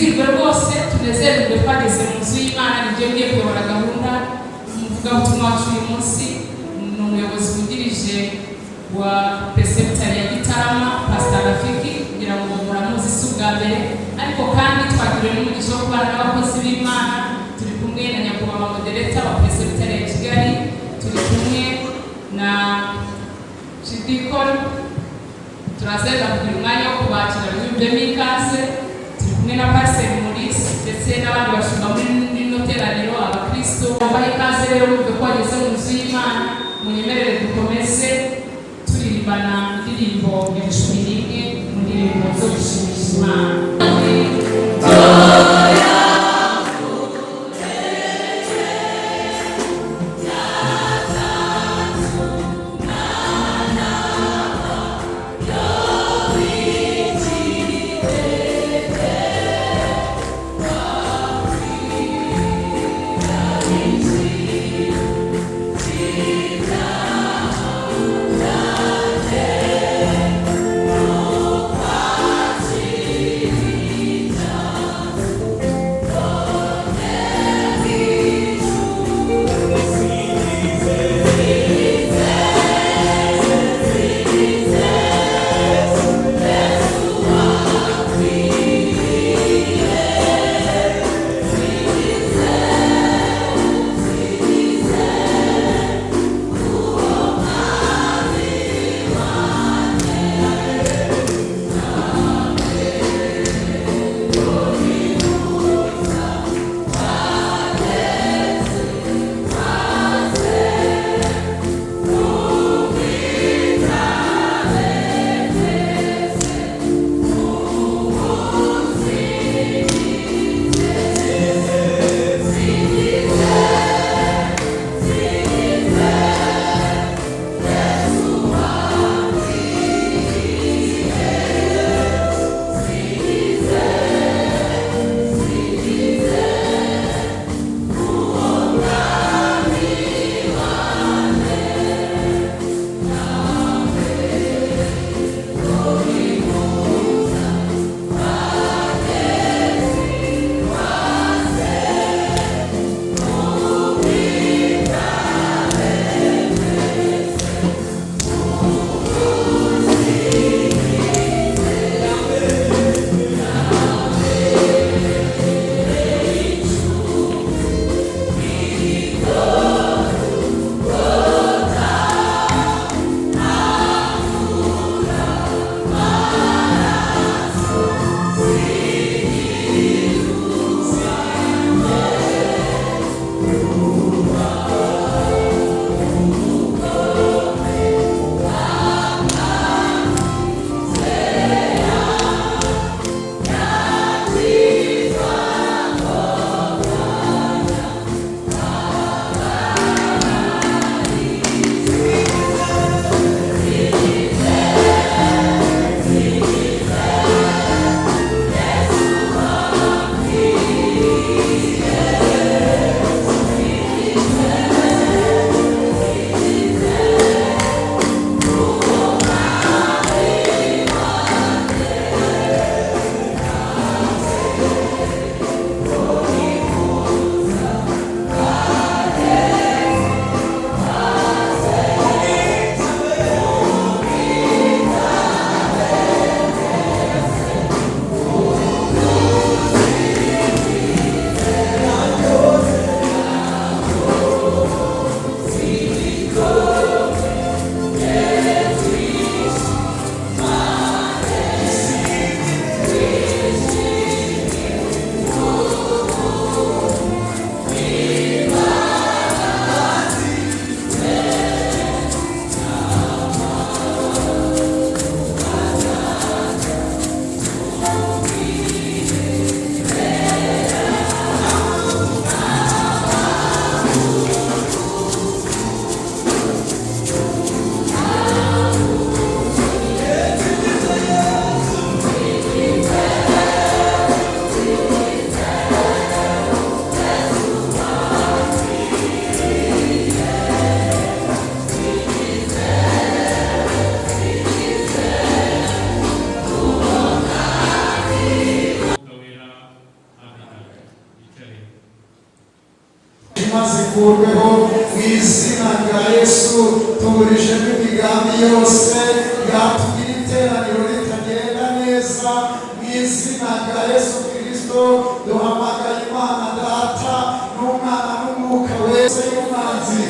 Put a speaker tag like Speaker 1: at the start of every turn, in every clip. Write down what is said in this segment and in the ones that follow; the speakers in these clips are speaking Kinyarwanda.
Speaker 1: Twizihirwe rwose, tunezererwe, twageze mu nzu y'Imana. Nibyo, ngiye kuyobora gahunda. Umuvugabutumwa wacu uyu munsi ni umuyobozi wungirije wa Presbytery ya Gitarama, Pastor Rafiki, kugira ngo muramuzi, si ubwa mbere. Ariko kandi twagiriwe n'umugisha wo kubana n'abakozi b'Imana. Turi kumwe na nyakubahwa moderator wa Presbytery ya Kigali, turi kumwe na Chidikon, turazenda kugira umwanya wo kubakira biyumvemo ikaze. Turi kumwe na Pasiteri Maurice ndetse n'abandi bashumba muri rino teraniro. Abakristo baha ikaze rero, bumve ko bageze mu nzu y'Imana. Munyemerere dukomeze turirimbana indirimbo ya 11 mu ndirimbo zo gushimisha Imana.
Speaker 2: z'umwijima zikurweho mu izina rya Yesu. Tuburijemo imigambi yose yatuma iri teraniro ritagenda neza mu izina rya Yesu Kirisito. Duhamagaye Imana Data n'Umwana n'Umwuka wese y'umwanzi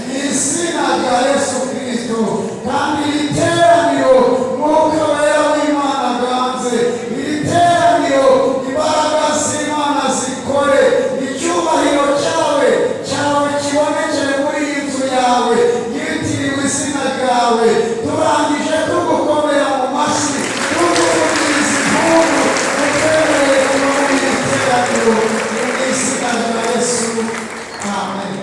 Speaker 2: mu izina rya Yesu Kirisito. Kandi iri teraniro, Mwuka Wera w'Imana aganze iri teraniro, imbaraga z'Imana zikore, icyubahiro cyawe kibonekere muri iyi nzu yawe yitiriwe izina ryawe. Turangije tugukomera mu mashyi, tuguvugiriza impundu, utwemereye kuba muri iri teraniro mu izina rya Yesu, amen.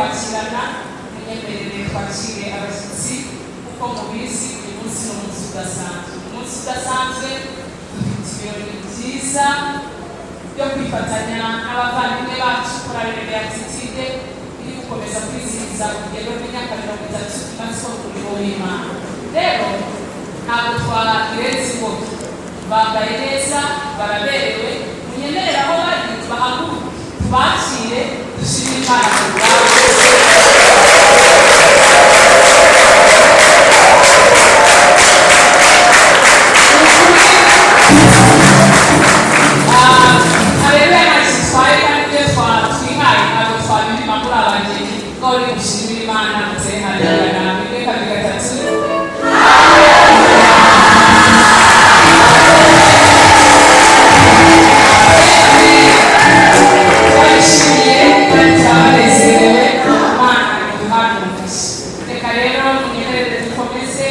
Speaker 1: Kwakirana, munyemerere twakire abashyitsi. Kuko mubizi, uyu munsi ni umunsi udasanzwe, umunsi udasanzwe. Dufite ibirori byiza byo kwifatanya n'abavandimwe bacu, korali Beatitude iri gukomeza kwizihiza urugendo rw'imyaka 30 imaze ikora umurimo w'Imana. Rero ntabwo twabirenza ingohe, bambaye neza, baraberewe. Munyemerere aho bari bahaguruke, tubakire, dushime Imana ku bwabo. Haleluya! Ntacyo twitwaye kandi ibyo twihaye ntabwo twabirima muri abageni. Ko uri gushimira Imana, mutere haleluya nawe. Rimwe, kabiri, gatatu. Turabishimiye kandi turabanezerewe. Imana iduhane umugisha. Reka rero munyemerere dukomeze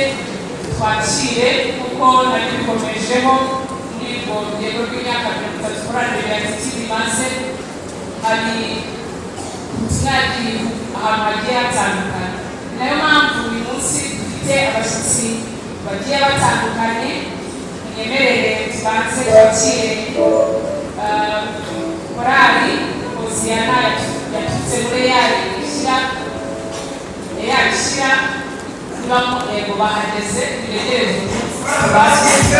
Speaker 1: twakire, kuko nari bikomejeho muri urwo rugendo rw'imyaka 30 korali Beatitude imaze. Hari ubutumwa yagiye ahantu hagiye hatandukanye. Ni nayo mpamvu uyu munsi dufite abashyitsi bagiye batandukanye. Munyemerere tubanze twakire korali Hoziyana yaturutse muri Eyari Ishyira. Eyari Ishyira, niba yego bahageze, turegereze tubakire.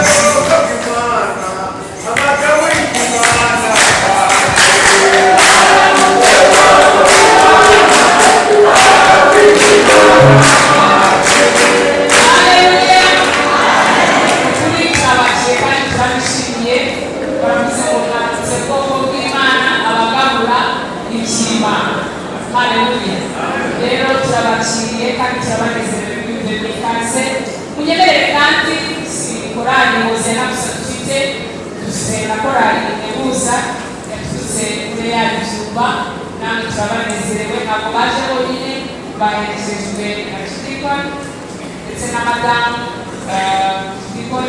Speaker 3: Abagabo b'Imana.
Speaker 1: Haleluya! Turi turabakiriye kandi turabishimiye. Baravuze ngo mwaramutse bwoko bw'Imana, abagabura iby'Imana. Haleluya! Rero turabakiriye kandi turabanezerewe bw'ibyo n'ikaze. Munyemerere kandi si korali Hoziyana gusa dufite, dufite na korali Integuza yaturutse muri ya Byumba. Namwe turabanezerewe. Ntabwo baje bonyine, baherekejwe na Chidikon ndetse na madamu Chidikon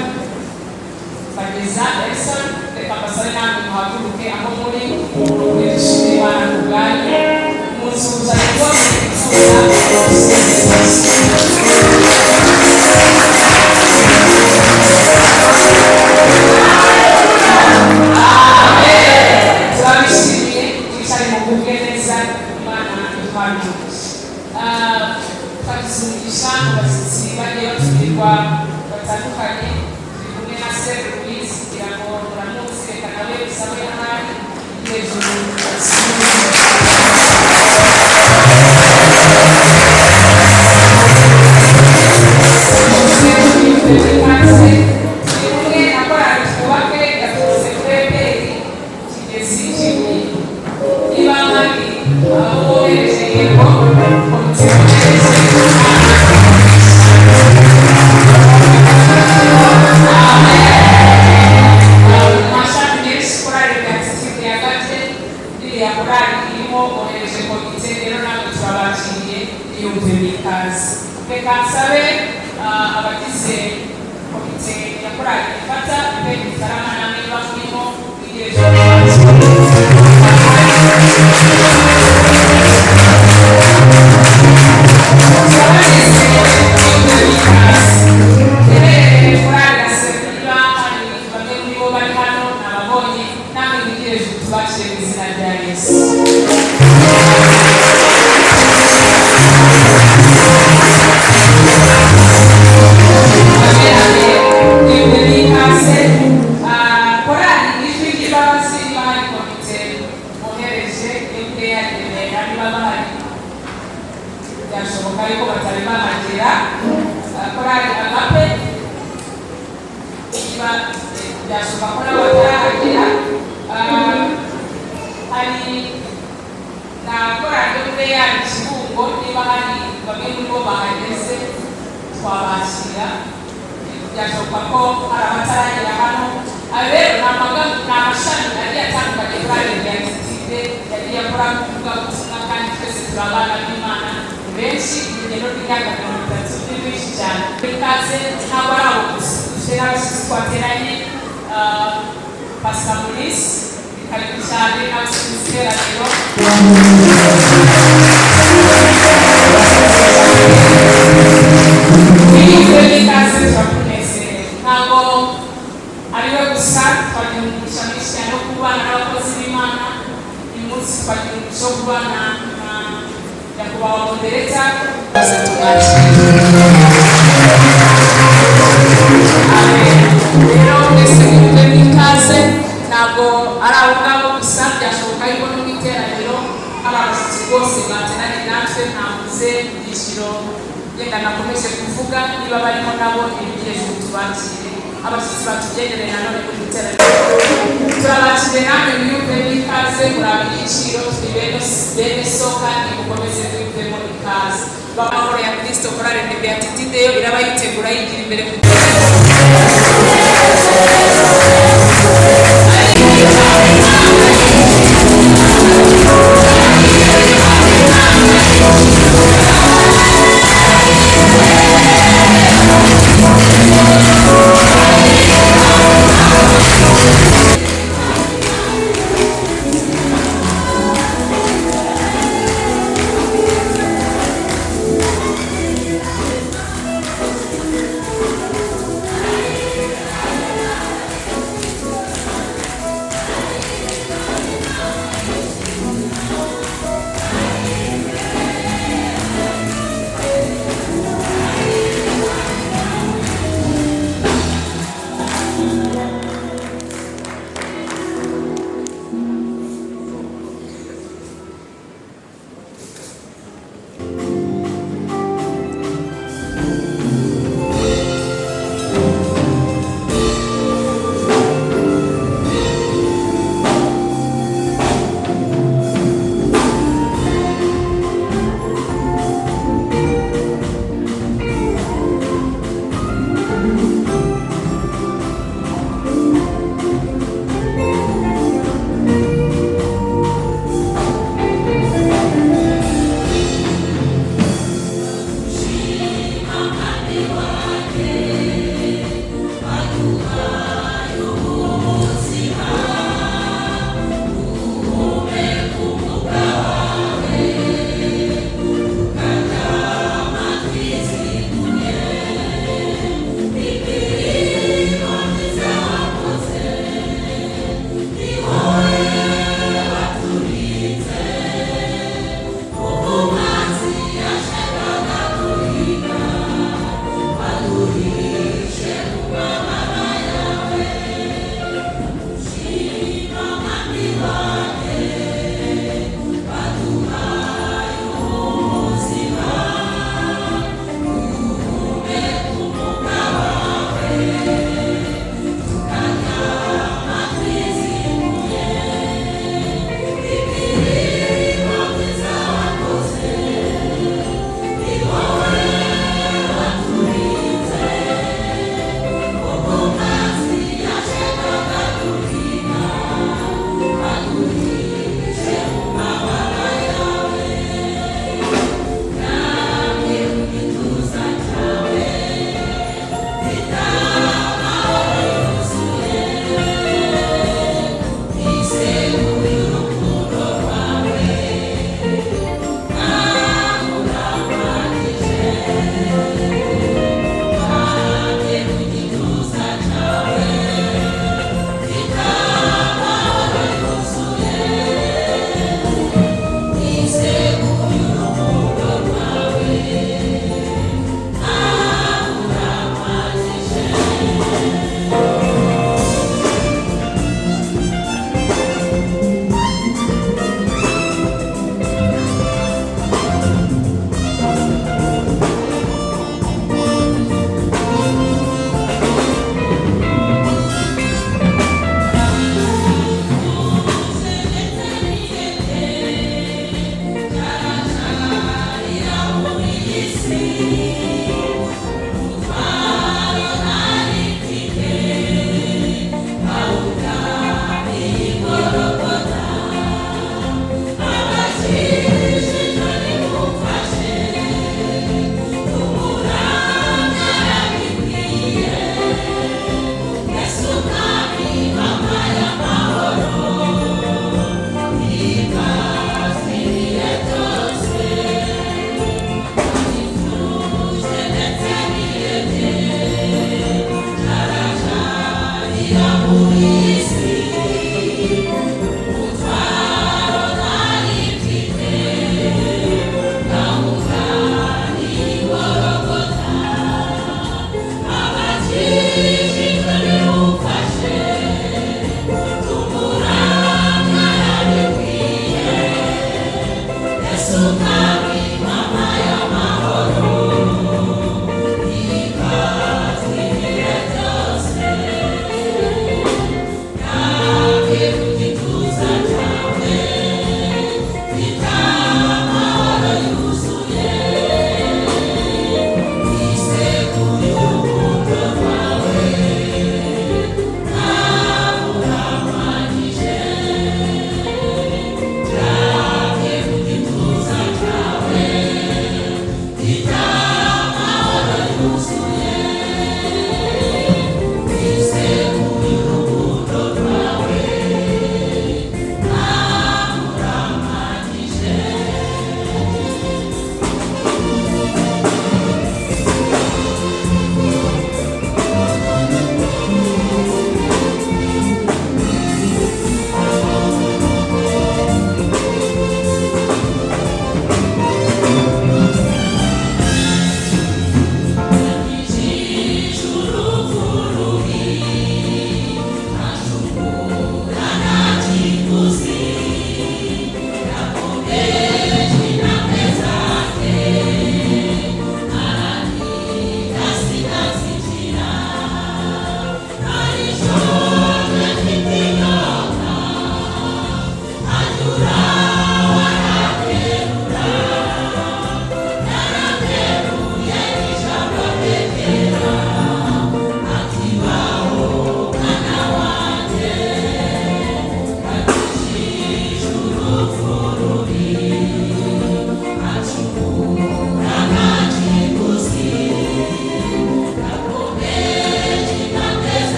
Speaker 1: Bageza Elson. Reka mbasabe namwe muhaguruke aho muri, dushimire Imana ku bwanyu. Munsuhuzanye rwose twifuza. Amen. Turabishimiye, twicare mugubwe neza. Imana iduhane umugisha. Twagize umugisha mu bashyitsi bagiye batumirwa batandukanye. Turi kumwe na Sere Louise, kugira ngo muramuzi. Reka nawe usabe ahari hejuru. Turi kumwe na korali Twubake yaturutse kuri EPR Kigezi Kibuye. Niba hari abo bohereje, yego, komite yohereje. Amashami menshi korali Beatitude yagabye, iriya korali irimo bohereje komite. Rero namwe turabakiriye, iyumve n'ikaze. Reka nsabe abagize komite ya korali ifata ibe Gitarama, namwe niba murimo mwigereje kubakira. Turabanezerewe, iyumve n'ikaze. Rero korali Gaseru, niba hari bamwe muri bo bari hano nababonye, namwe mwigereje tubakire mu izina rya Yesu. Korali Ijwi ry'Imbabazi, niba hari komite bohereje yo muri ya Remera, niba bahari, byashoboka yuko batari bahagera. Korali Agape, niba byashoboka ko nabo batarahagera. Hari na korali yo muri ya Kibungo, niba hari bamwe muri bo bahageze twabakira. Byashoboka ko hari abataragera hano. Ayo rero ni amashami agiye atandukanye korali Beatitude yagiye akora kuvuga kandi twese turi abana b'Imana. Ni benshi, urugendo rw'imyaka 30 ni rwinshi cyane. Ikaze. Ntabwo ari abo gusa, dufite n'abashyitsi twateranye. Pastor Maurice, ni karibu cyane, n'abashyitsi iteraniro. Moderator bose tumwakire. Amen. Rero mwese mwumve mwikaze, ntabwo ari abo ngabo gusa, byashoboka yuko no mu iteraniro hari abashyitsi rwose bateranye natwe ntavuze ibyiciro yenda nakomeje kuvuga, niba barimo nabo ntibigire hejuru tubakire. Abashyitsi batugendereye nanone mu iteraniro turabakire, namwe mwiyumve mwikaze, muri ab'igiciro, turi bene so kandi mukomeze mwiyumvemo ikaze. Amahoro ya Kristo. Korale de Beatitude yo iraba yitegura yigira imbere ku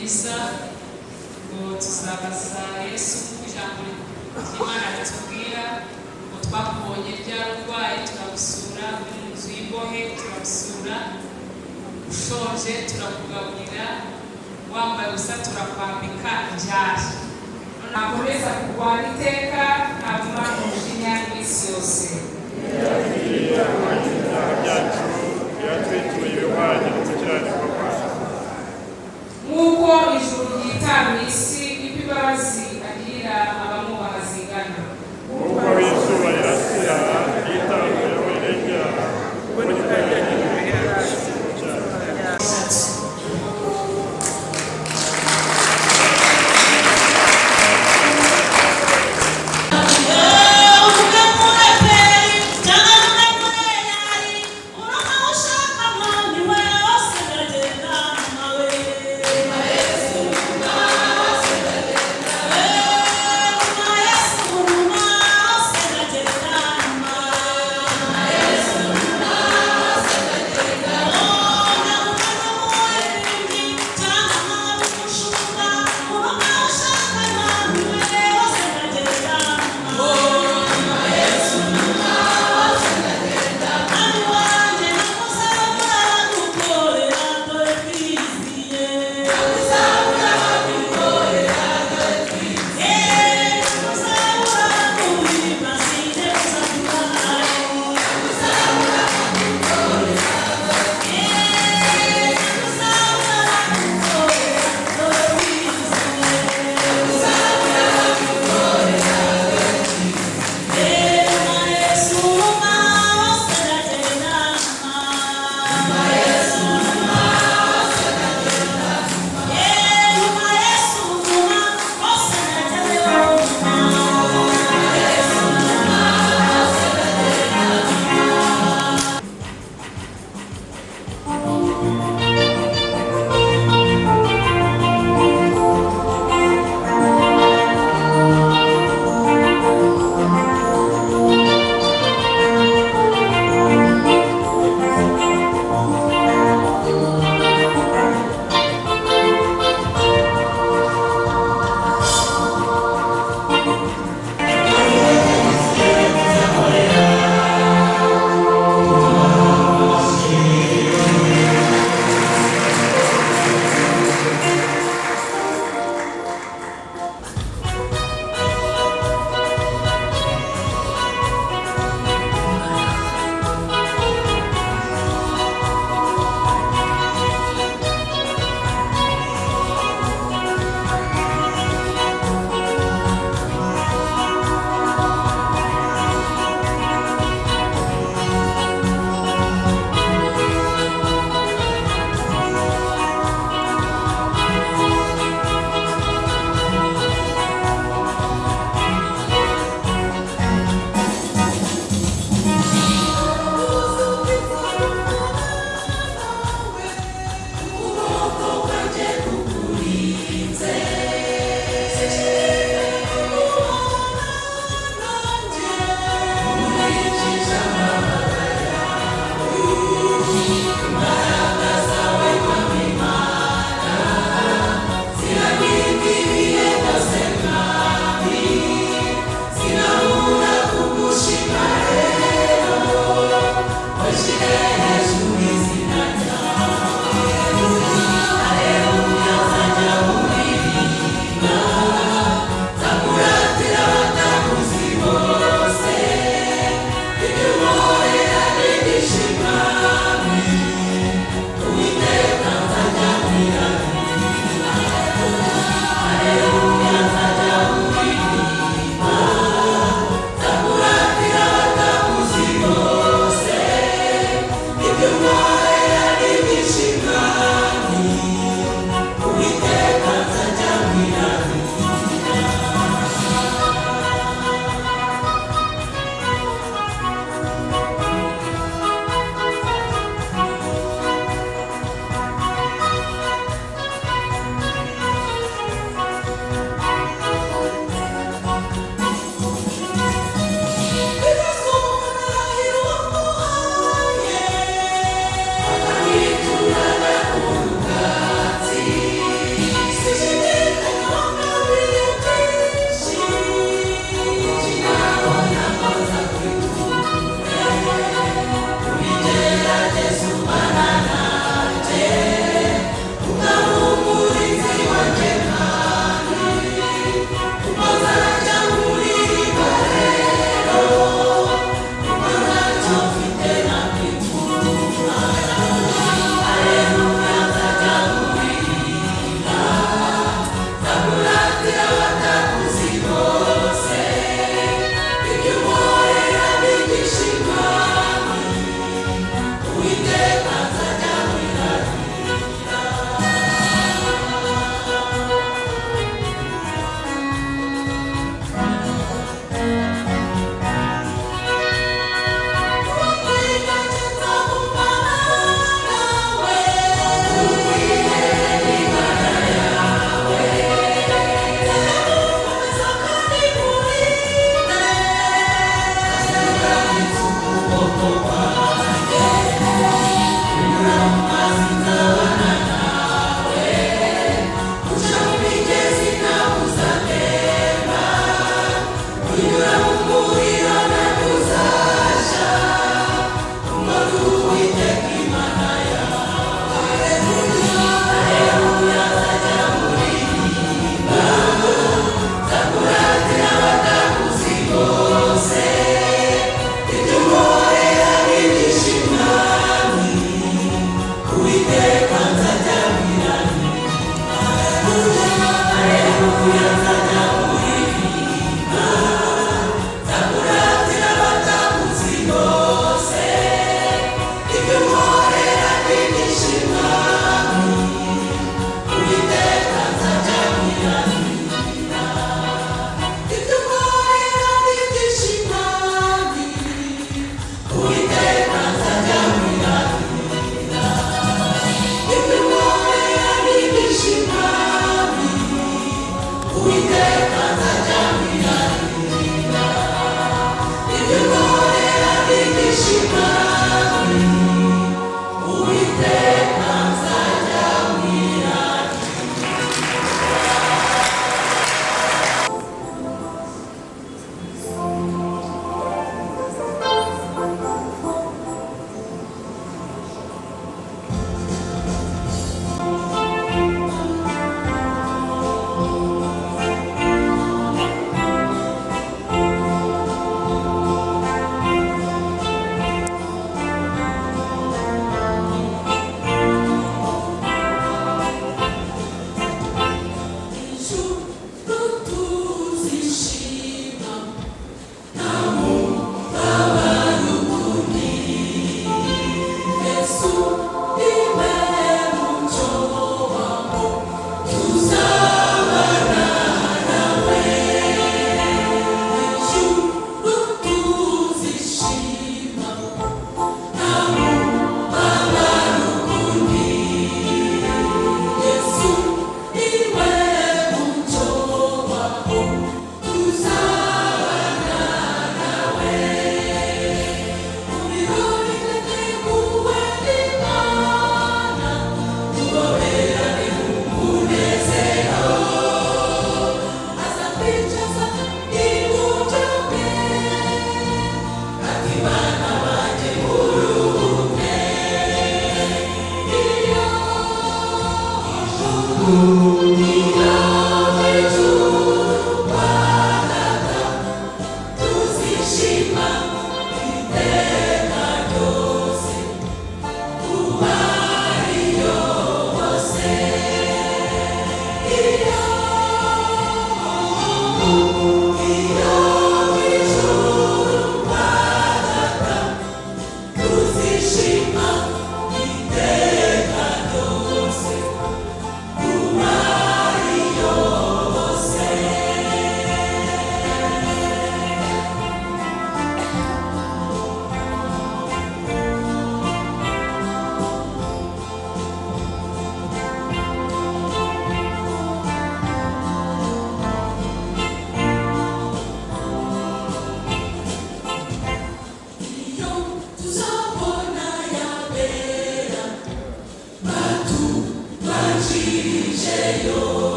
Speaker 1: Ryiza ngo tuzabaza Yesu kuko ijambo ry'Imana ritubwira ngo twakubonye ryari urwaye turagusura, uri mu nzu y'imbohe turagusura, ushonje turakugaburira, wambaye ubusa turakwambika ryari. Nakomeza kurwana iteka ntaguma umujinya iminsi yose.
Speaker 3: Ibyaha byacu biratwituye ibihwanye no gukiranirwa kwacu.
Speaker 1: Nk'uko ijuru ryitaruye isi, niko imbabazi agirira abamwubaha zingana.
Speaker 3: Nk'uko izuba rirasira ryitaruye aho rirengera, uko niko yagiriye cyacu.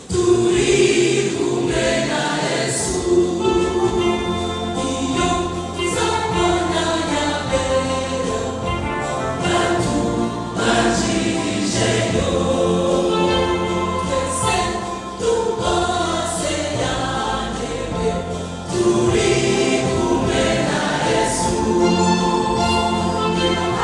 Speaker 4: Turi kumwe na Yesu.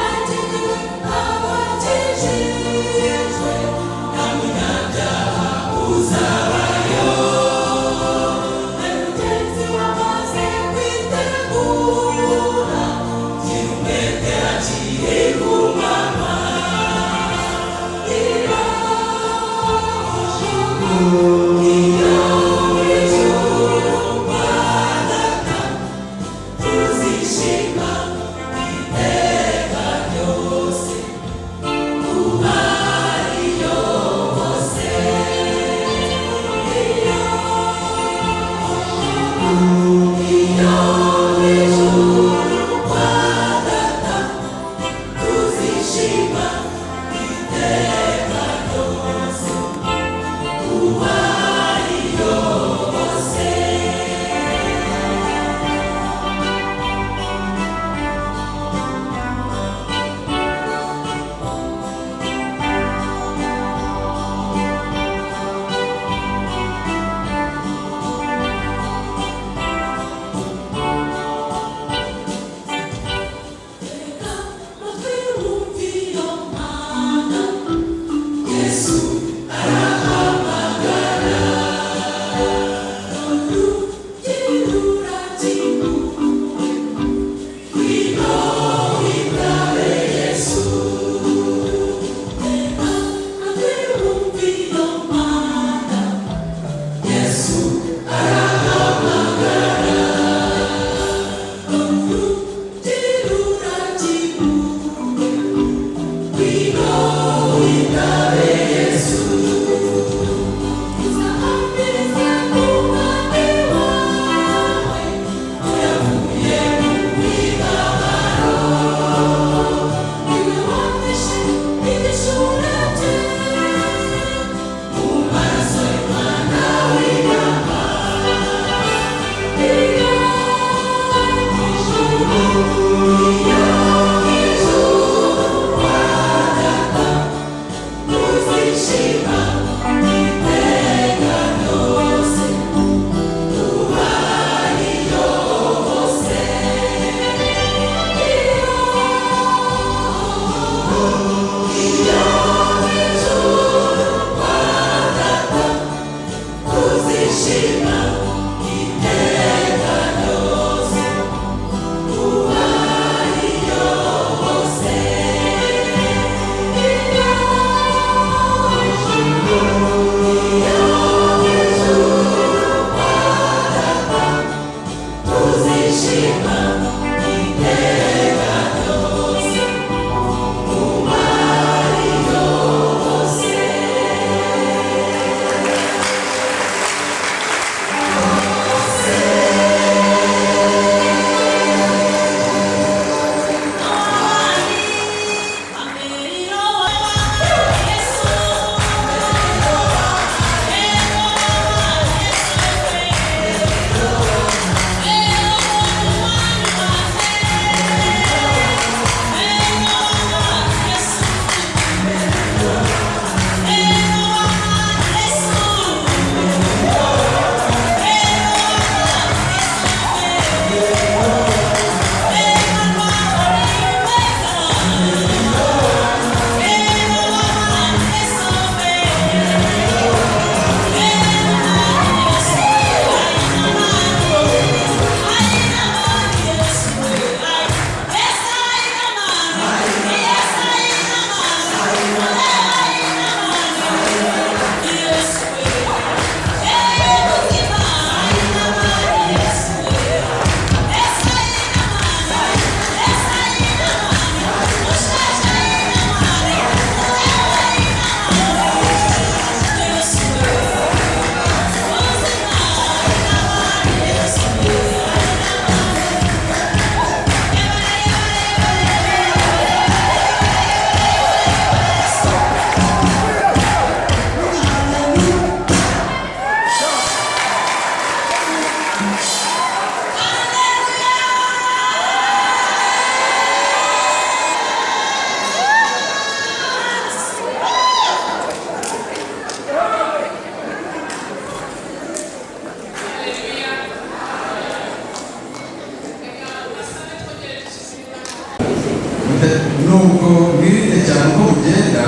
Speaker 4: Nuko mwirinde cyane uko mugenda,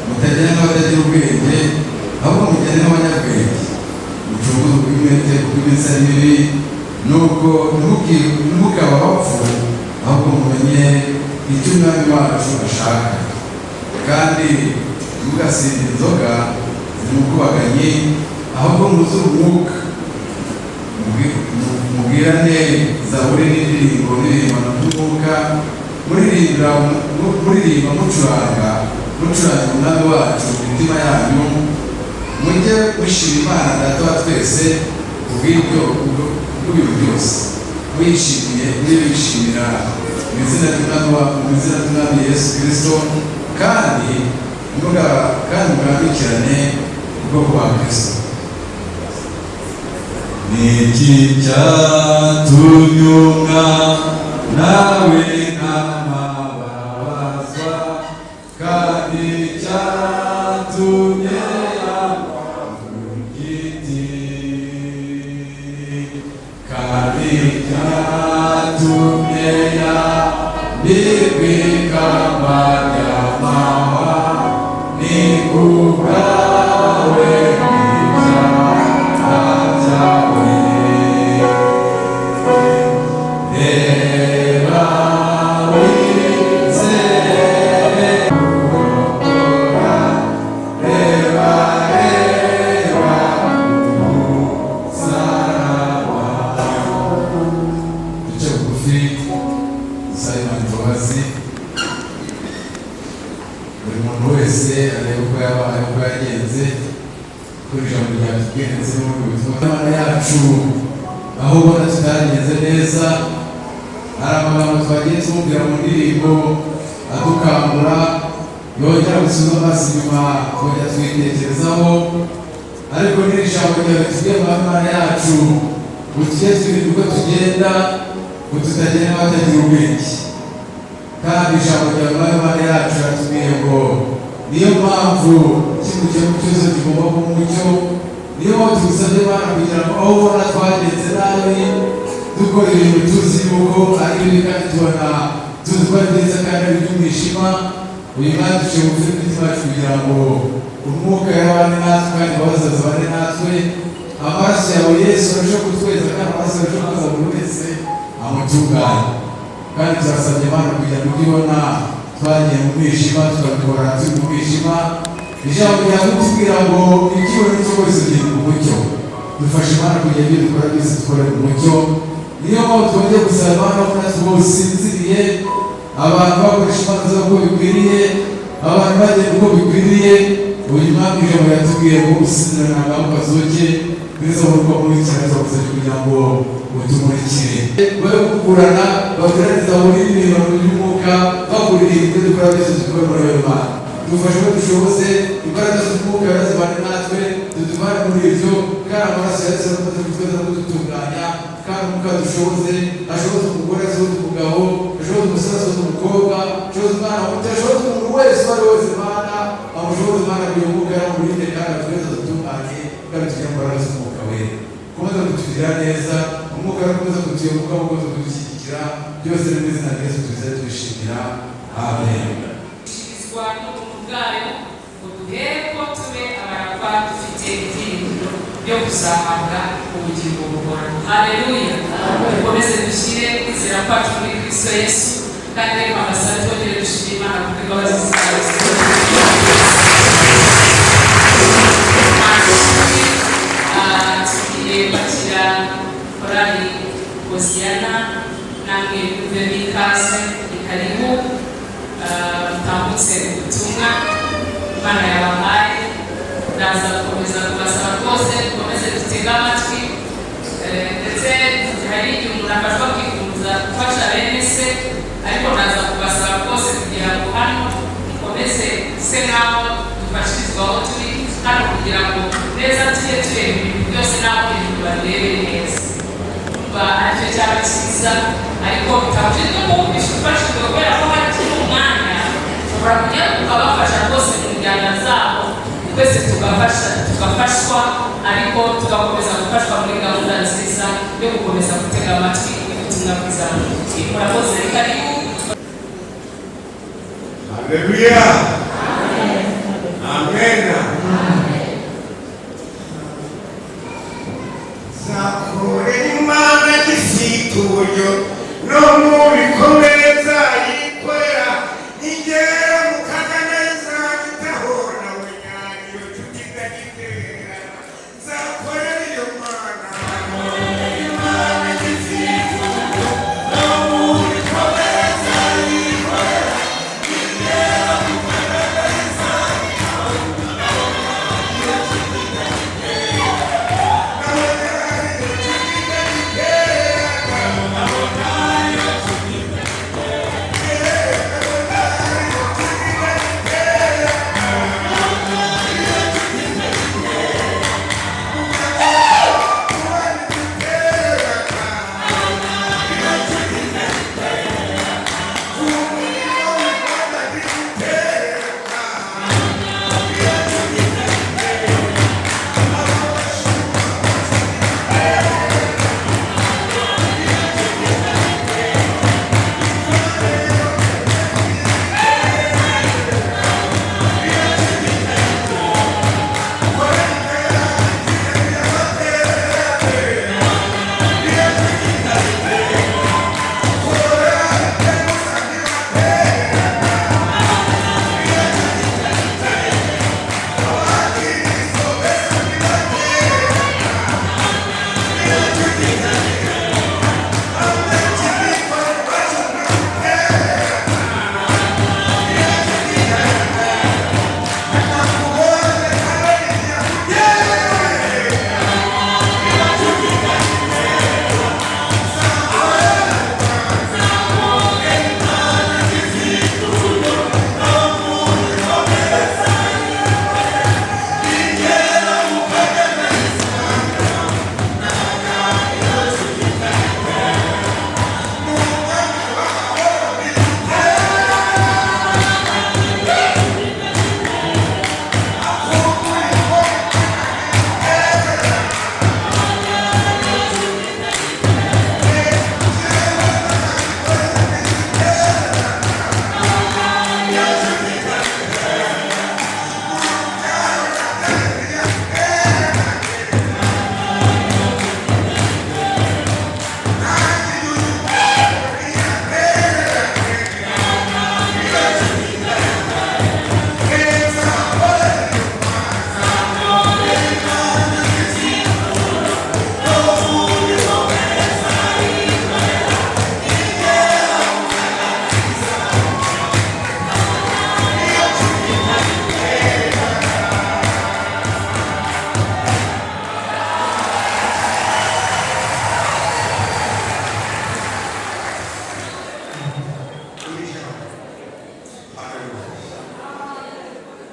Speaker 4: mutagenda nk'abatagira ubwenge, ahubwo mugende nk'abanyabwenge, mucunguze ubw'umwete kuko iminsi ari mibi. Nuko ntimukabe abapfu, ahubwo mumenye icyo Umwami wacu ashaka. Kandi ntimugasinde inzoga ziri mu bwubaganyi, ahubwo mwuzure Umwuka. Mubwirane zaburi n'indirimbo n'ibirimbano by'umwuka, muririmba mucuranga Umwami wacu mu mitima yanyu. Mujye mushima Imana Data wa twese kubw'ibyo, kubw'ibintu byose, muyishimiye, mujye bishimira mu izina ry'Umwami Yesu Kristo, kandi mugandukirane ubwoko bwa Kristo.
Speaker 5: Niki cyatumye umwana w'intama ababazwa, kandi cyatumye agwa ku giti, kandi cyatumye yambikwa ikamba ry'amahwa? Ni kubwawe n'ibyaha byawe. Reba wizere, reba, reba umusaraba.
Speaker 4: Duce bugufi, dusabe Imana imbabazi. Buri muntu wese arebe uko yabaye, uko yagenze, kuri ijambo ryatubwiye ndetse n'ubundi butumwa. Imana yacu, aho ubona tutagenze neza, hari amagambo twagiye tumubwira mu ndirimbo adukangura, yongera gusubiza amaso inyuma, twongera twitekerezaho. Ariko n'iri jambo ryawe tubwiye mu Mana yacu ngo tujye twirinda uko tugenda, ngo tutagenda batagira ubwenge. Kandi ijambo ryawe, Mwami Mana yacu, ratubwiye ngo niyo mpamvu ikimukiye mu cyose kigomba kuba umucyo. Niyo mpamvu tugusabye, Mana, kugira ngo aho ubona twagenze nabi, dukora ibintu tuzi yuko ari bibi kandi tubona tuzi ko ari byiza kandi ari iby'umwijima, uyu mwanya duciye bugufi n'imitima yacu kugira ngo Umwuka yabane natwe kandi imbabazi zibane natwe, amaraso yawe Yesu arusheho kutweza, kandi amaraso arusheho kuza buri wese amutunganye. Kandi turasabye, Imana, kugira ngo ujye ubona twagiye mu mwijima, tukabikora turi mu mwijima, ijambo ryawe tubwira ngo icyubahiro cyo wese ugira umucyo. Dufashe, Imana, kugira ibyo dukora byose dukore mu mucyo. Niyo mpamvu twongeye gusaba, Imana, ko natwe usinziriye, abantu bakoresha impano zabo uko bikwiriye, abantu bagenda uko bikwiriye. Uyu mwami, ijambo yatubwiye ngo usinzira ntabwo kazuke kristo nk'uko murikira, turagusabye kugira ngo utumurikire, babe gukurana bagerageza muri ibintu by'umwuka, bakuririmba, ibyo dukora byose dukore muri iyo Mana. Dufashe ko dushobose imbaraga z'umwuka zibane natwe, tutuvane muri ibyo, kandi amaraso ya Yesu arakomeza kutweza no kudutunganya. Kandi umwuka dushoboze, ashoboze umugore, ashoboze umugabo, ashoboze umusore, ashoboze umukobwa, ashoboze umwana muto, ashoboze umuntu wese, uwo ari we wese. Mana, amushoboze, Imana, kugira umwuka yaramurinde kandi atweze, dutunganye, kandi tugire imbaraga z'Umwuka Wera. Komeza kutugira neza, Umwuka arakomeza kutuyoboka, ukomeza kudushyigikira. Byose ni mu izina rya Yesu tubize twishimira, amen.
Speaker 1: Gushirizwa n'ubuntu bwayo ngo duhereko tube abaragwa, dufite ibyiringiro byo kuzahabwa ubugingo buhoraho. Haleluya! Dukomeze dushyire kwizera kwacu muri Kristo Yesu. Kandi reka amasaha twongere dushimire Imana kubw'imbabazi zayo. Tugiye kwakira korali Hoziyana. Namwe mwumve n'ikaze, ni karibu. Mutambutse ubutumwa Imana yabahaye. Ndaza gukomeza kubasaba rwose dukomeze dutege amatwi. Ndetse hari igihe umuntu afashwa akifuza gufasha bene se, ariko ndaza kubasaba rwose kugira ngo hano mukomeze se nk'aho dufashirizwa aho turi hano, kugira ngo neza tujye tureba ibintu byose n'aho hejuru babirebe neza. Kumva aricyo cyaba cyiza, ariko bitabujijwe ko wumvishe ufashijwe, kubera ko hari kiri umwanya ushobora kujya ukabafasha rwose mu njyana zabo. Twese tugafasha, tugafashwa, ariko tugakomeza gufashwa muri gahunda nziza yo gukomeza gutega amatwi ubutumwa bwiza. Murakoze, karibu.
Speaker 6: Haleluya. Amen. Nzakorera Imana gifite uburyo no mu bikomere nzayikorera, ningera mu kaga nzagitaho, nawe nyayo nshuti ndagitera. Nzakorera iyo Mana, Imana gifite uburyo no mu bikomere nzayikorera, ningera mu kaga nzagitaho, nawe nyayo nshuti ndagitera.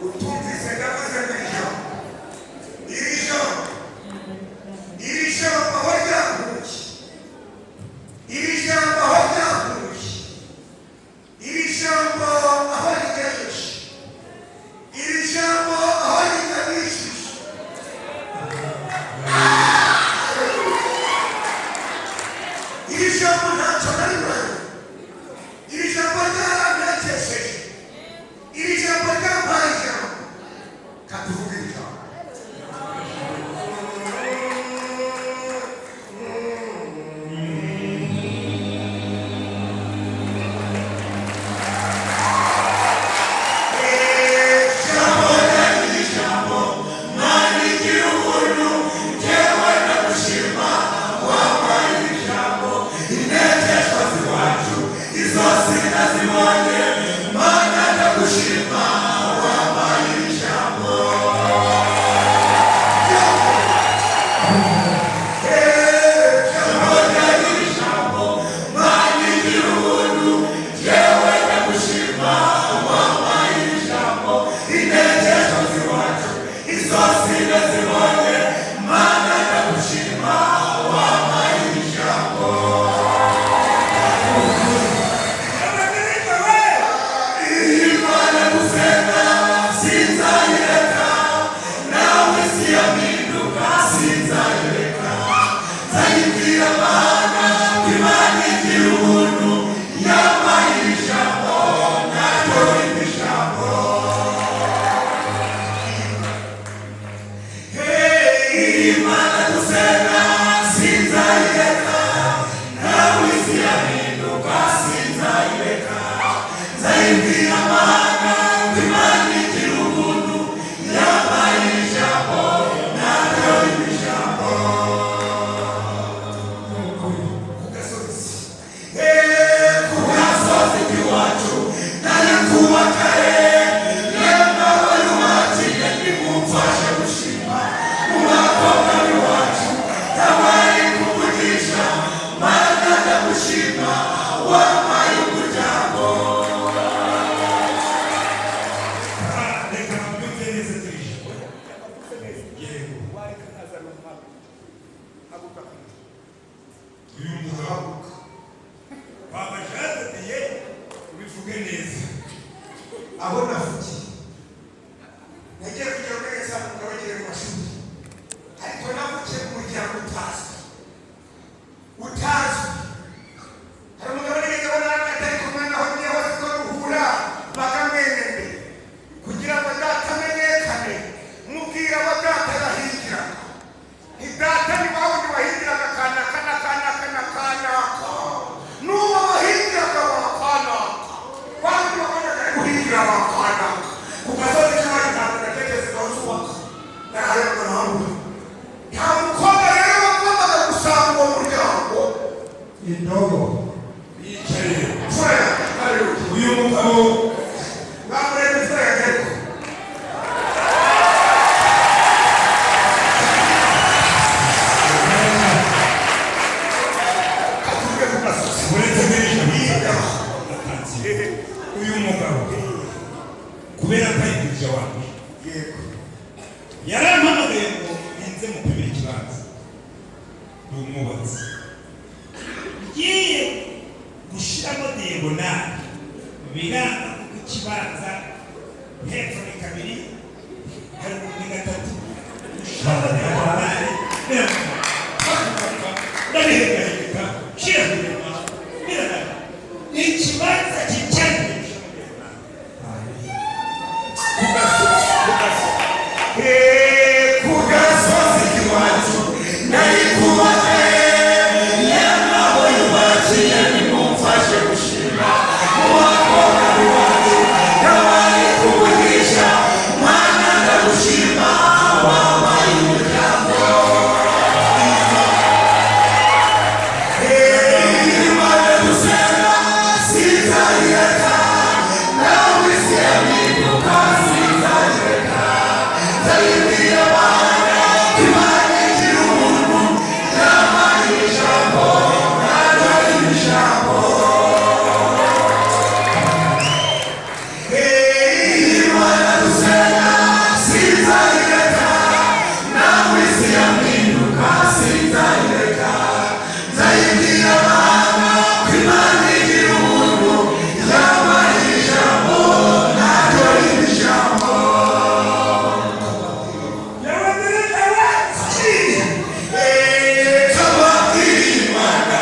Speaker 6: Utumvise ndavuze ngo ijambo, iri jambo, iri jambo aho ryavuye, iri jambo aho ryavuye, iri jambo aho rigejeje, iri jambo aho riganishije. Iri jambo ntacyo nari mbaye, iri jambo ryarantekesheje, iri jambo ryampaye ijambo. Nzayibwira amahanga ko Imana igira ubuntu, yampaye ijambo naryo riba ijambo. Ku gasozi, ku gasozi k'iwacu nari kubaka yemwe yubakiye, nimumfashe gushima. Mu bakobwa b'iwacu yabaye kuvugisha. Mana ndagushima, wampaye umuryango.
Speaker 7: Reka mbyumve neza turije. Yego.
Speaker 8: Wareka nkazana umuhanga haguruka ku ijuru.
Speaker 7: Uyu mugabo Papa Jean de Dieu, ubivuge neza.
Speaker 6: Aho navukiye nagiye kugira ngo neza ngabagire mu mashuri, ariko navukiye mu muryango utazwi, utazwi. Hari umugabo nigeze abona atari kumwe naho ngiye hose ko duhura bakamwembe kugira ngo data amenyekane. Mubwira abo data yahingiraga, nti data ni wa wundi wahingiraga kanaka na kanaka na kanaka, n'uwo wahingiraga wa kanaka, wa wundi wabonaga ari guhingira wa kanaka ku gasozi k'iwacu. Ntabwo natekereza aho nzubaka, narahayoboka nahabura. Nta mukobwa rero wagombaga gusanga uwo muryango.
Speaker 2: Indobo.
Speaker 7: Yicaye.
Speaker 6: Imfura yanjye, haleluya.
Speaker 7: Uyu mugabo
Speaker 6: Bamureba imfura yanjye ariko. Katuvuge ku gasozi.
Speaker 7: Uretse n'ijambo uyu mugabo, kubera ko ari dirija wanjye, yarampamagaye ngo ninze mupimire ikibanza. Ndi umwubatsi, ngiye gushyiramo diagonale, biranga kuko ikibanza hepfo ni kabiri, haruguru ni gatatu. Gushyiramo diagonale biranga, ndabihengahengeka nshyira inyuma, birananiye. Ikibanza kijyanye gushyiramo diagonale.
Speaker 6: Ku gasozi, ku gasozi. Ku gasozi k'iwacu nari kubaka, yamaho yubakiye, nimumfashe gushima. Mu bakobwa b'iwacu yabaye kuvugisha. Mana ndagushima, wampaye umuryango. Imana dusenga sinzayireka, nawe isi yampinduka sinzayireka. Nzayibwira amahanga ko Imana igira ubuntu, yampaye ijambo naryo riba ijambo. Imana dusenga sinzayireka, nawe isi yampinduka sinzayireka. Nzayibwira amahanga ko Imana igira ubuntu, yampaye ijambo naryo riba ijambo. Imana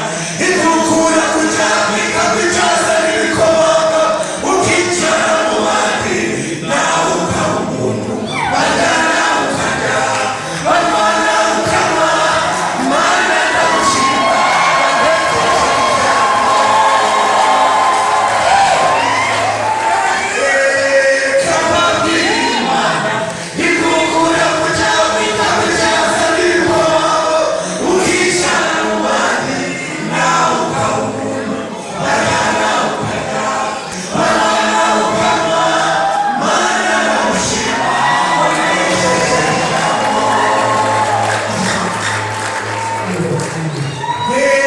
Speaker 6: igukura ku cyapa ikakwicaza n'ibikomanga, ukicara mu bandi, nawe ukaba umuntu. Bajyana ukajya, barwana ukanywa. Mana ndagushima. Imana igukura ku cyapa ikakwicaza n'ibikomanga, ukicara mu bandi, nawe ukaba umuntu. Bajyana ukajya, barwana ukanywa. Mana ndagushima.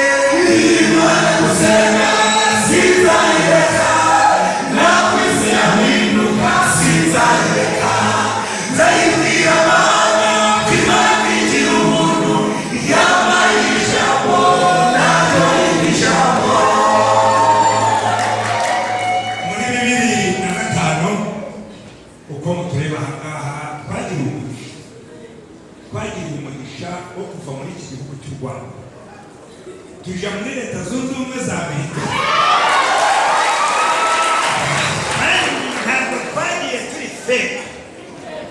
Speaker 6: Imana gusenga sinzayireka, nawe isi yampinduka sinzayireka. Nzayibwira amahanga ko Imana igira ubuntu, yampaye ijambo naryo riba ijambo.
Speaker 7: Muri 2005, uko mutureba aha ngaha, twagiriwe umugisha, twagiriwe umugisha wo kuva muri iki gihugu cy'u Rwanda tuja muri Leta Zunze Ubumwe za Amerika. Kandi ntabwo twagiye turi fake,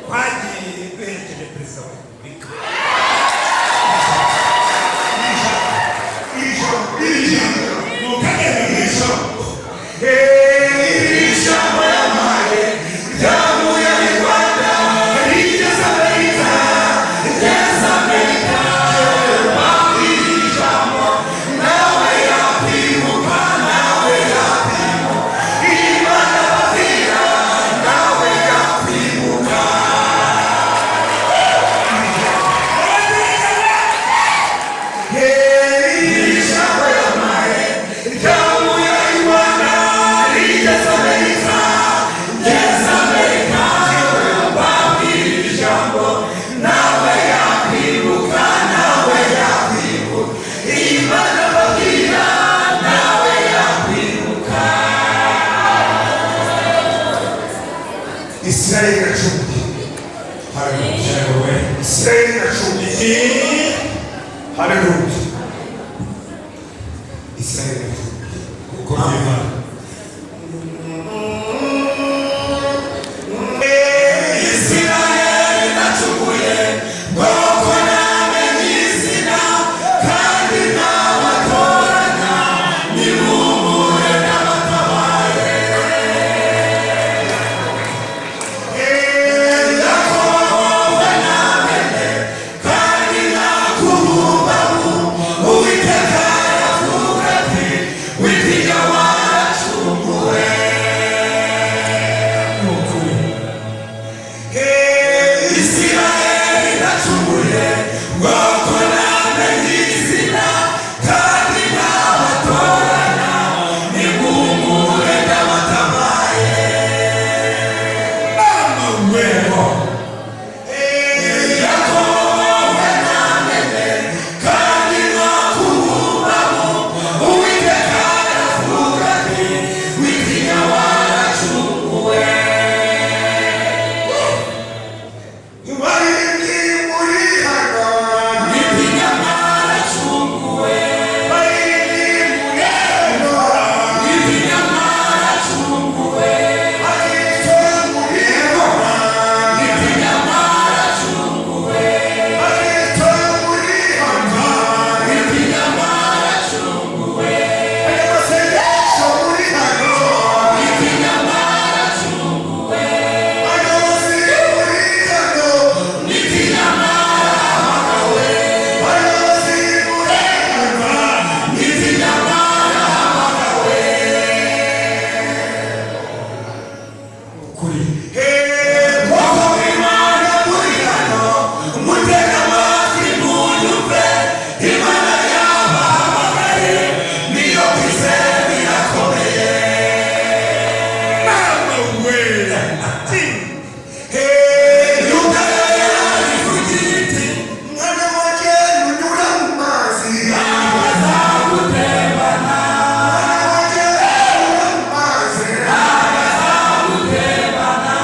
Speaker 7: twagiye duherekeje Perezida wa Repubulika.
Speaker 6: Ijambo,
Speaker 7: Iri jambo ni ukagenda mu ijambo.
Speaker 6: Iri jambo. Isirayeli iracumuye. Haleluya. Isirayeli iracumuye. Haleluya. Isirayeli iracumuye.
Speaker 7: Kuko Imana
Speaker 5: Isirayeli nacumuye bwoko namenye izina kandi nabatoranya nimuhumure n'abatabaye. Yakobo we namenye kandi nakubumbamu. Uwiteka aravuga ati witinya waracunguwe. Isirayeli nacumuye bwoko namenye izina kandi nabatoranya nimuhumure n'abatabaye.
Speaker 7: Mama weho.
Speaker 5: Yakobo we namenye kandi nakubumbamu. Uwiteka aravuga ati witinya waracunguwe.
Speaker 6: Baririmbyi muri hano.
Speaker 5: Witinya mwaracunguwe.
Speaker 6: Baririmbyi muri hano.
Speaker 5: Witinya mwaracunguwe.
Speaker 6: Bakristo muri hano.
Speaker 5: Witinya mwaracunguwe.
Speaker 6: Bakristo muri hano.
Speaker 5: Witinya mwaracunguwe.
Speaker 6: Abanyamasengesho muri hano.
Speaker 5: Witinya mwaracunguwe.
Speaker 6: Abayobozi muri hano.
Speaker 5: Witinya mwarahamagawe.
Speaker 6: Abayobozi muri hano.
Speaker 5: Witinya mwarahamagawe.
Speaker 7: Kuri
Speaker 5: Bwoko bw'Imana muri hano, mutege amatwi munyumve, Imana yabahamagaye, niyo kwizera irakomeye.
Speaker 7: Mama we.
Speaker 5: Yuda yarivugira iti,
Speaker 6: Mwana wanjye nunyura mu mazi.
Speaker 5: azagutembana,
Speaker 6: Mwana wanjye nunyura mu mazi.
Speaker 5: azagutembana.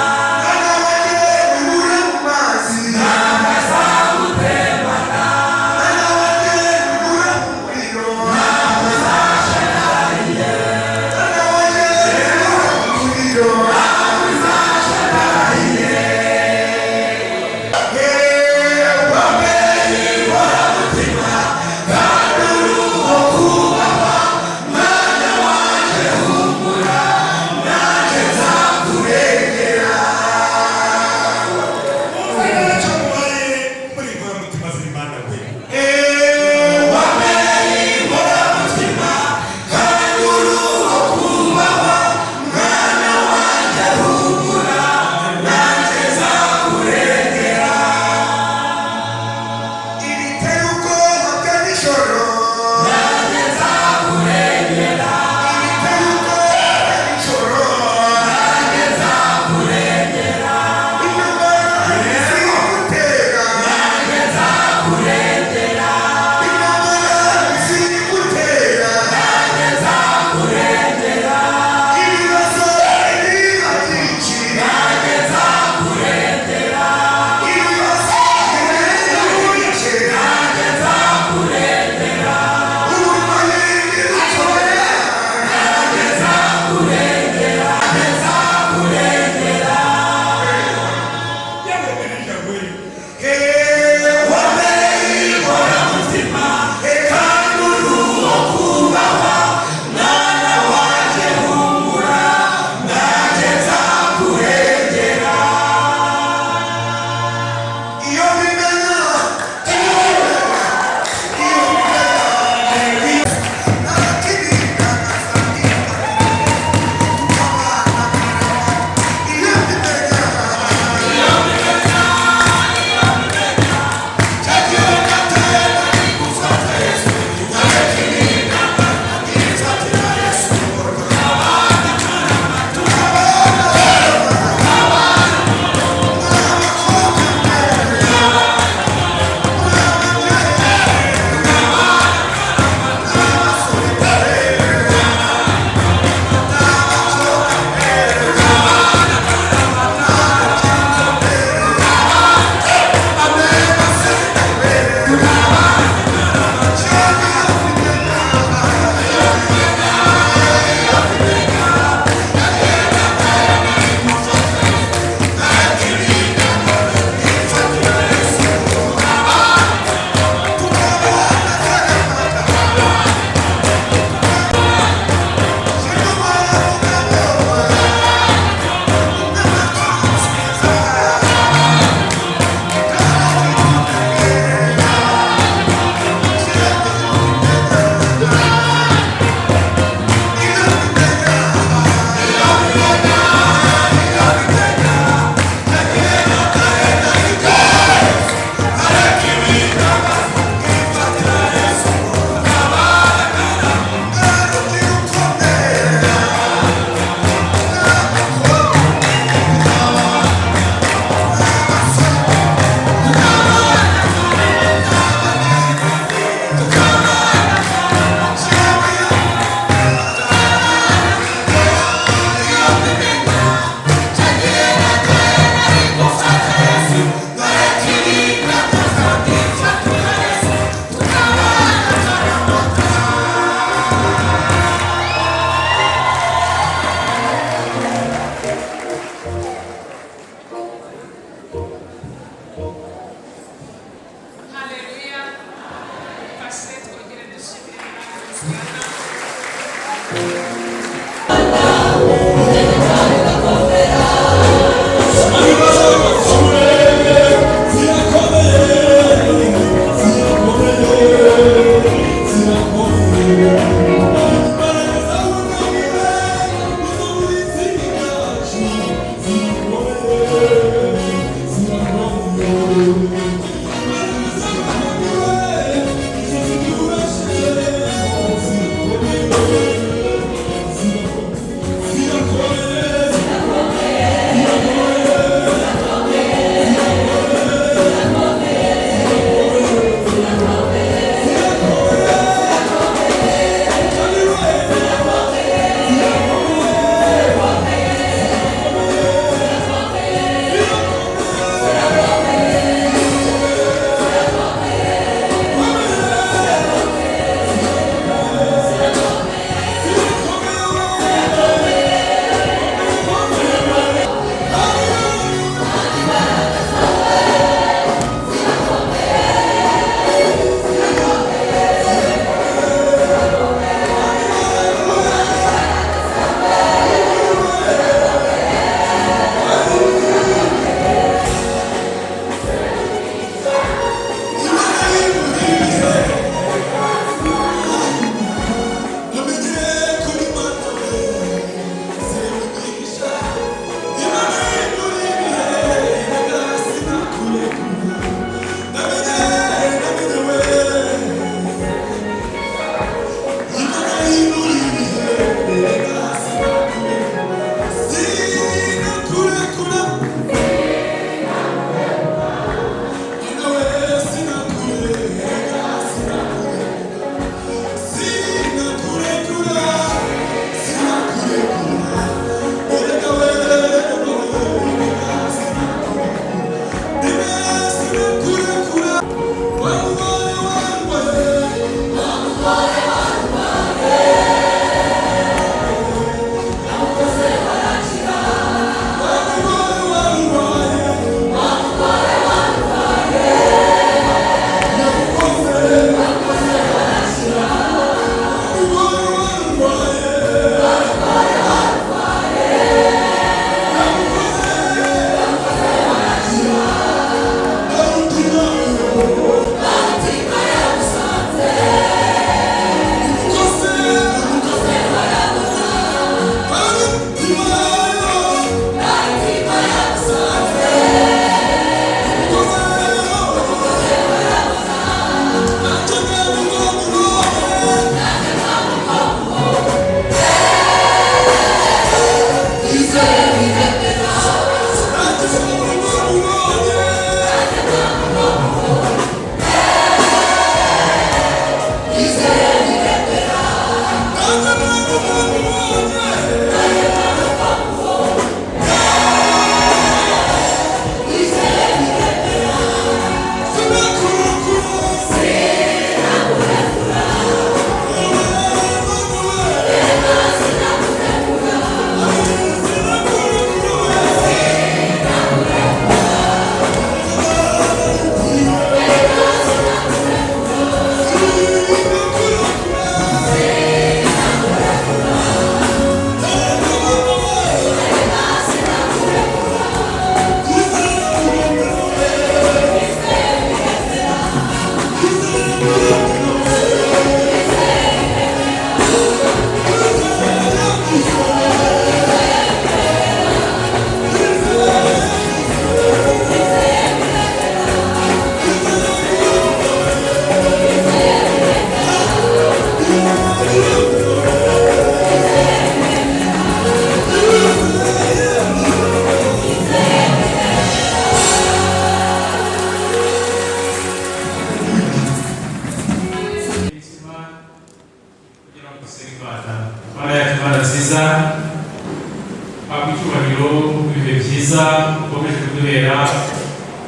Speaker 3: ibihe byiza ukomeje kuduhera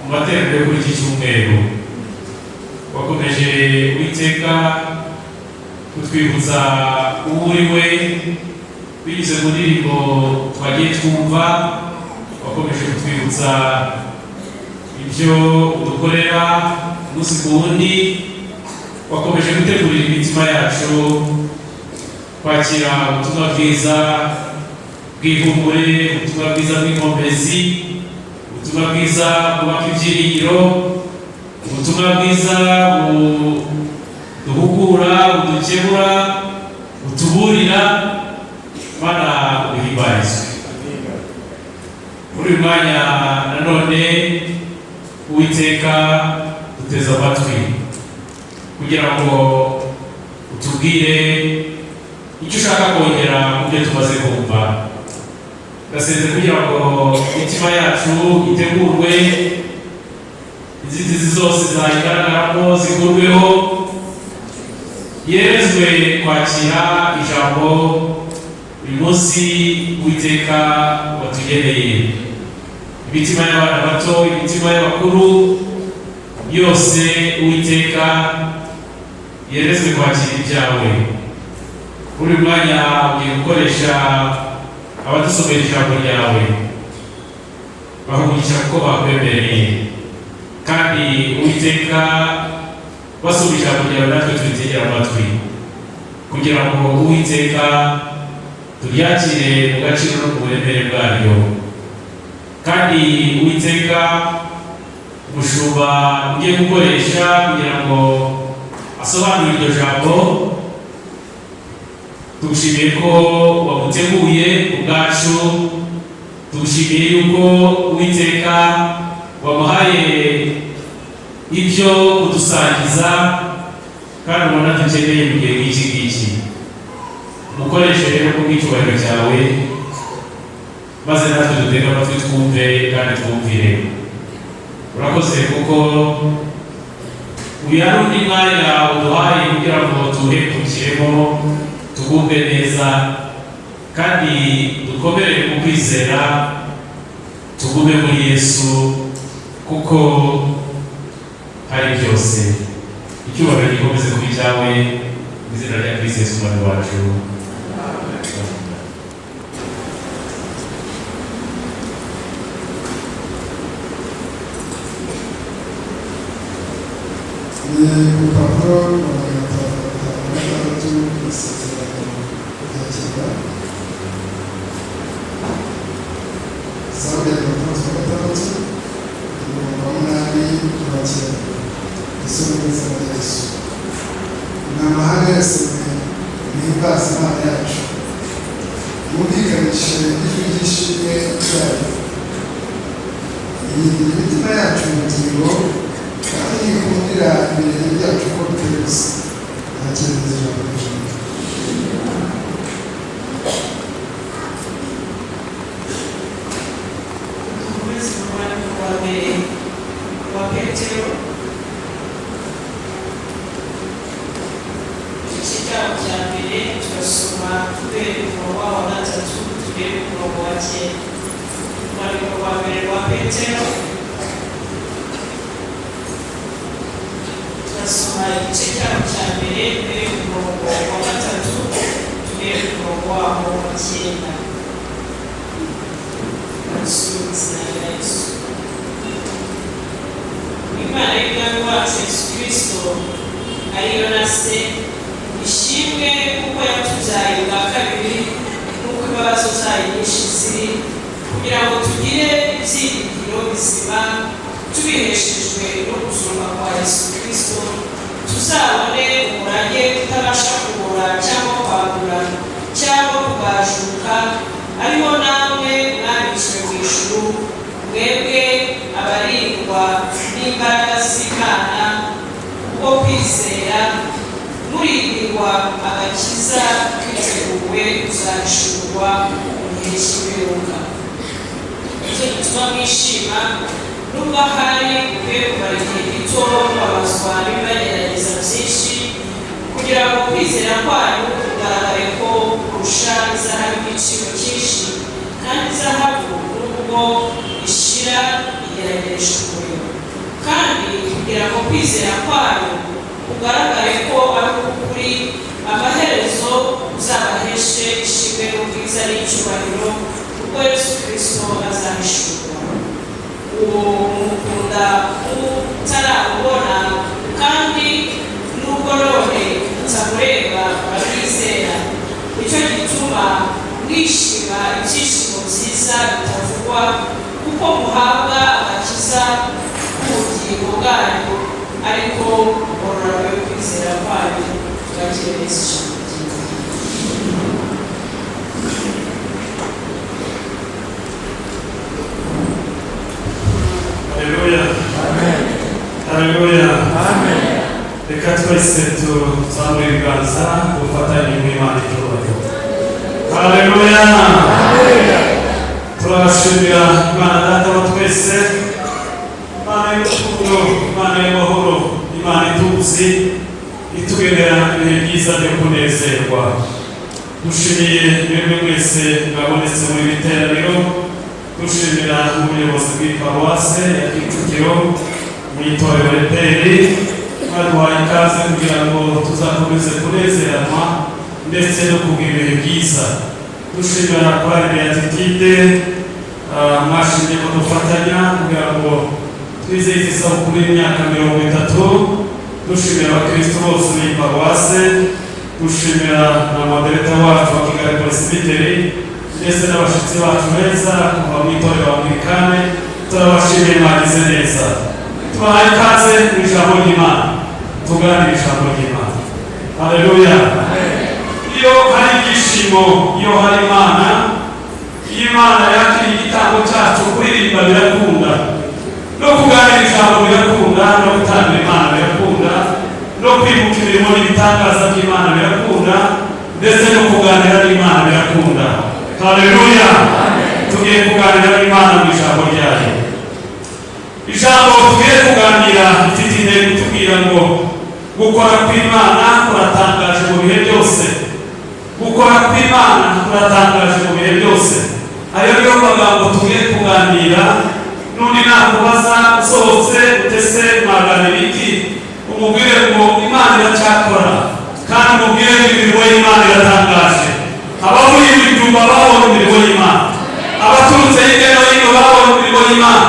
Speaker 3: mu materaniro yo kuri iki cyumweru. Wakomeje, Uwiteka, kutwibutsa uwo uri we binyuze mu ndirimbo twagiye twumva. Wakomeje kutwibutsa ibyo udukorera umunsi ku wundi. Wakomeje gutegurira imitima yacu kwakira ubutumwa bwiza bw'ihumure, ubutumwa bwiza bw'inkomezi, ubutumwa bwiza bwubaka ibyiringiro, ubutumwa bwiza buduhugura, budukebura, butuburira. Mana, uhimbarizwe. Muri uyu mwanya nanone, Uwiteka, duteze amatwi kugira ngo utubwire icyo ushaka kongera mu byo tumaze kumva. Ndasenze kugira ngo imitima yacu itegurwe, inzitizi zose zayigaragaramo zikurweho, yerezwe kwakira ijambo uyu munsi Uwiteka watugeneye. Imitima y'abana bato, imitima y'abakuru yose, Uwiteka, yerezwe kwakira ibyawe. Muri uyu mwanya ugiye gukoresha abadusomera ijambo ryawe, baha kuko bakwemereye. Kandi Uwiteka, basoma ijambo ryawe, natwe turitegera amatwi kugira ngo, Uwiteka, turyakire mu gaciro no mu buremere bwaryo. Kandi Uwiteka, umushumba ugiye gukoresha kugira ngo asobanure iryo jambo, tugushimiye ko wamuteguye ubwacu. Tugushimiye yuko, Uwiteka, wamuhaye ibyo kudusangiza kandi ubona dukeneye mu gihe nk'iki ngiki. Umukoreshe rero ku bw'icyubahiro cyawe, maze natwe dutege amatwi, twumve kandi twumvire. Urakoze kuko uyu ari undi mwanya uduhaye kugira ngo tuwuhepfukiremo, tugubwe neza kandi dukomere mu kwizera, tugume muri Yesu kuko hari byose. Icyubahiro gikomeze kuba icyawe, mu izina rya Kristo Yesu Umwami wacu.
Speaker 2: Ni ku rupapuro rwa 556 Isezerano rya Kera, Zaburi ya 66, umurongo wa 8 n'uwa 9. Isoma mu izina rya Yesu. Ni amahanga yose mwe, muhimbaze Imana yacu, mwumvikanishe ijwi ry'ishimwe ryayo. Ihindura imitima yacu ubugingo, kandi ntikundira ibirenge byacu ko biteguza. Nta cyemezo, ijambo ry'Ijambo.
Speaker 1: Dukomeze mu mwandiko wa mbere wa Petero, igice cyawo cya mbere, turasoma duhereye ku murongo wawo wa 3 tugere ku murongo wa 9. Umwandiko wa mbere wa Petero, turasoma igice cyawo cya mbere, duhereye ku murongo wa 3 tugere ku murongo wawo wa 9. Yesu, izina rya Yesu. Imana y'Umwami wacu Yesu Kristo, ariyo na Se, ishimwe kuko yatubyaye ubwa kabiri nk'uko imbabazi zayo nyinshi ziri, kugira ngo tugire ibyiringiro bizima tubiheshejwe no kuzuka kwa Yesu Kristo, tuzabone umurage utabasha kubora cyangwa kwandura cyangwa kugajuka, ariho namwe mwabikiwe mu ijuru, mwebwe abarindwa n'imbaraga z'Imana kubwo kwizera, murindirwa agakiza kiteguwe kuzahishurwa mu gihe cy'imperuka. Nicyo gituma mwishima, nubwo ahari mukwiye kumara igihe gito mubabazwa n'ibibagerageza byinshi, kugira ngo kwizera kwanyu kugaragare ko kurusha izahabu igiciro cyinshi, kandi izahabu nubwo
Speaker 9: kunesha umuriro, kandi kugira ngo kwizera kwayo kugaragare ko ari ukuri, amaherezo uzabaheshe ishimwe n'ubwiza n'icyubahiro ubwo Yesu Kristo azahishurwa. Uwo mukunda utaramubona, kandi nubwo none mutamureba muramwizera. Nicyo gituma mwishima ibyishimo byiza bitavugwa, kuko muhabwa agakiza k'ubugingo bwanyu, ariko ngororano yo kwizera kwanyu. Twakire neza ijambo ry'Imana.
Speaker 3: Haleluya. Haleluya. Reka twese tuzamure ibiganza dufatanye mu Imana icyubahiro. Haleluya. Turashimira Imana Data wa twese, Imana y'urukundo, Imana y'amahoro, Imana ituzi, itugenera ibihe byiza byo kunezerwa. Dushimiye mwebwe mwese mwabonetse muri iri teraniro, dushimira ubuyobozi bw'iparuwase ya Kicukiro mu itorero EPR baduhaye ikaze kugira ngo tuzakomeze kunezeranwa ndetse no kugira ibihe byiza. Dushimira korali Beatitude, mwashimye kudufatanya kugira ngo twizihize isabukuru y'imyaka 30. Dushimira abakristo bose b'iyi paruwase, dushimira na moderator wacu wa Kigali Presbytery ndetse n'abashyitsi bacu beza kuva mu itorero Anglikane. Turabashimiye, mwagize neza. Tubahaye ikaze mu ijambo ry'Imana, tuganire ijambo ry'Imana. Haleluya. Iyo hari ibyishimo, iyo hari Imana, iyo Imana yakiriye igitambo cyacu, kuririmba birakunda, no kuganira ijambo birakunda, no gutambira Imana birakunda, no kwibuka imirimo n'ibitangaza by'Imana birakunda, ndetse no kuganira n'Imana birakunda. Haleluya. Tugiye kuganira n'Imana mu ijambo ryayo. Ijambo tugiye kuganira rifite intego itubwira ngo gukora kw'Imana kuratangaje mu bihe byose. Gukora kw'Imana kuratangaje mu bihe byose. Ayo niyo magambo tugiye kuganira. N'undi nakubaza usohotse utese mwaganira iki, umubwire ngo Imana iracyakora, kandi umubwire ngo imirimo y'Imana iratangaje. Abavuye ibijumba babonye imirimo y'Imana, abaturutse hirya no hino babonye imirimo y'Imana.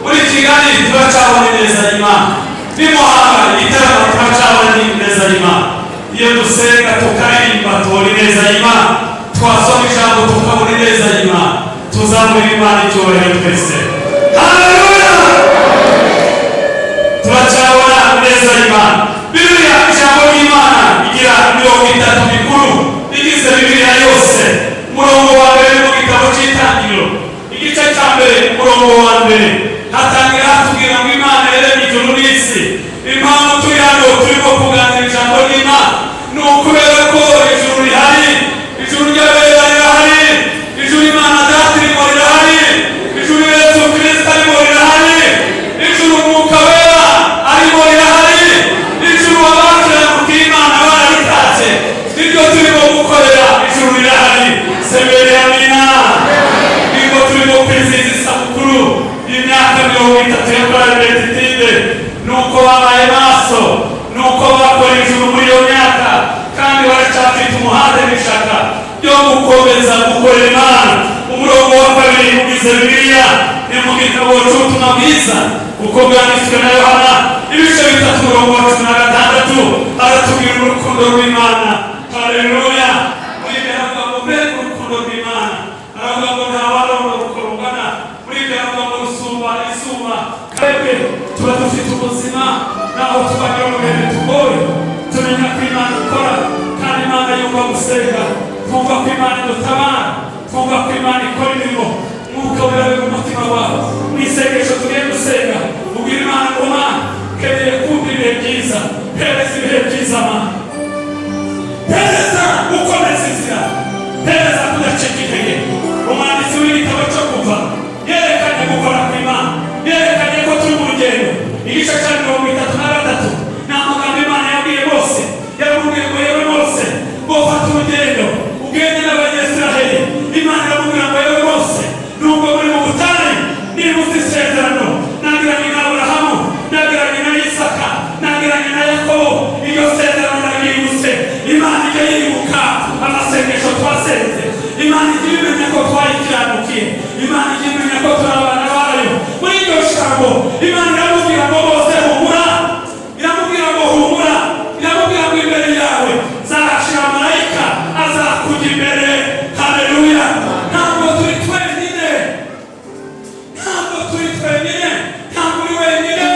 Speaker 3: Muri Kigali turacyabona ineza y'Imana, n'i Muhanga igitaramo turacyabona ineza y'Imana. Iyo dusenga tukaririmba tubona ineza y'Imana, twasoma ijambo tukabona ineza y'Imana. Tuzamurira Imana icyubahiro twese. Haleluya. Turacyabona ineza y'Imana. Bibiliya, ijambo ry'Imana, igira imirongo itatu mikuru igize Bibiliya yose. Umurongo wa mbere mu gitabo cy'Itangiriro, igice cya mbere, umurongo wa mbere, hatangira hatubwira ngo Imana yaremye ijuru n'isi. Impamvu turi hano turimo kuganira ijambo ry'Imana ni ukubera ko ijuru rihari, ijuru ry'abera rirahari, ijuru Imana Data irimo rirahari, ijuru Yesu Kristo arimo rirahari, ijuru Umwuka Wera arimo rirahari, ijuru abakiranuka Imana bararitatse, niryo turimo gukorera. Ijuru rirahari. Sebere amina. Nibwo turimo kwizihiza isabukuru y'imyaka 30 ya korali Beatitude. Nuko babaye maso, nuko bakora ijuru muri iyo myaka, kandi baracyafite umuhate n'ishaka ryo gukomeza gukorera Imana. Umurongo wa kabiri ugize Bibiliya ni mu gitabo cy'ubutumwa bwiza uko bwanditswe na Yohana, ibice 3, umurongo wa 16, aratubwira urukundo rw'Imana. Haleluya. Muri ibyo aravuga ngo mbega urukundo rw'Imana, aravuga ngo nta warobora uko rungana. Muri ibyo aravuga ngo rusumba izuba. Twebwe tuba dufite ubuzima, naho tubanyura mu bihe bitugoye, tumenya ko Imana ikora kandi Imana yumva gusenga. Twumva ko Imana idutabara, twumva ko Imana ikora imirimo. Mwuka Wera mu mutima wawe, mu isengesho tugiye gusenga, ubwira Imana ngo Mana, keneye kumva ibihe byiza, hereza ibihe byiza Mana, hereza gukomeza inzira, hereza kudacika intege. Umwanditsi w'igitabo cyo Kuva yerekanye gukora kw'Imana, yerekanye ko turi mu rugendo. Igice cya 33 ni amagambo Imana yabwiye Mose. Yaramubwiye ngo yewe Mose, ngo fata urugendo ugende n'Abanyesiraheli. Imana iramubwira ngo yewe Mose, nubwo muri mu butayu, niba uzi isezerano nagira
Speaker 10: Twenyine, ntabwo uri wenyine.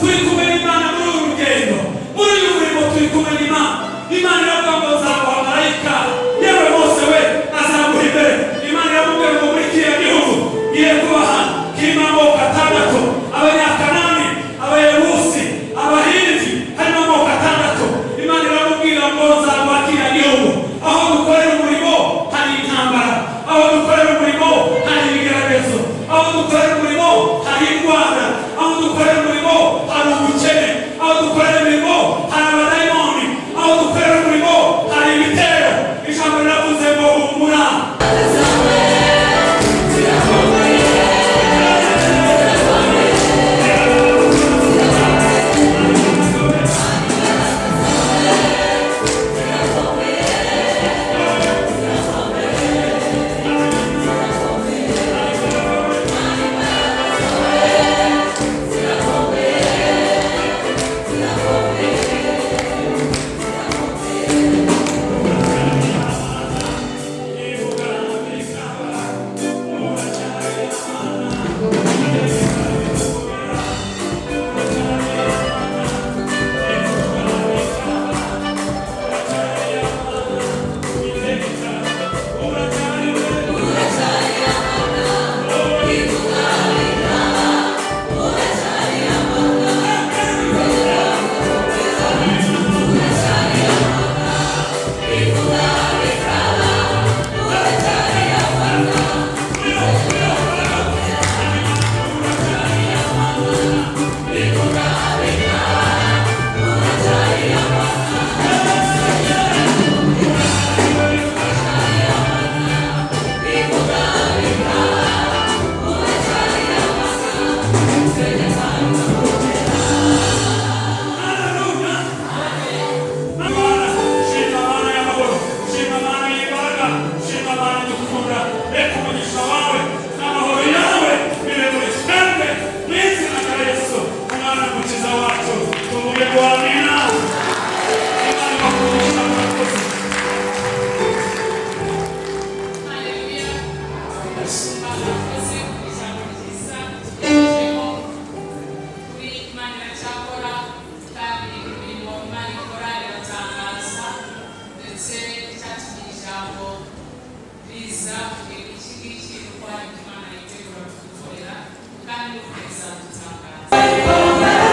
Speaker 10: Turi kumwe n'Imana muri uru rugendo, muri uyu murimo turi kumwe n'Imana. Imana iravuga ngo nzaguha marayika. Yewe Mose we, azaguha imbere. Imana iramubwira ngo muri kiriya gihugu ngiye kubaha kirimo amoko atandatu: Abanyakanani, Abayebusi, Abahinzi, harimo amoko atandatu. Imana iramubwira ngo nzaguha kiriya gihugu. Aho dukorera umurimo hari intambara, aho dukorera umurimo hari ibigeragezo, aho dukorera umurimo hari indwara, aho dukorera umurimo hari ubukene, aho dukorera imirimo hari abadayimoni, aho dukorera umurimo hari ibitero. Ijambo riravuze ngo humura. Shima Mana y'amahoro, shima Mana y'imbaraga, shima Mana idukunda. Reka umugisha wawe n'amahoro yawe bibe muri twebwe mu izina rya Yesu, Umwana Mukiza wacu. Tuvuge ngo amina. Imana ibahe murakoze.
Speaker 1: Haleluya. Ndashima murakoze ku ijambo ryiza tugejejeho. Kuri Imana iracyakora, kandi imirimo Imana ikora iratangaza, ndetse icyatumye ijambo riza kugira iki ngiki ni uko hari ibyo Imana yitegura kudukorera, kandi n'ukuri bizadutangaza.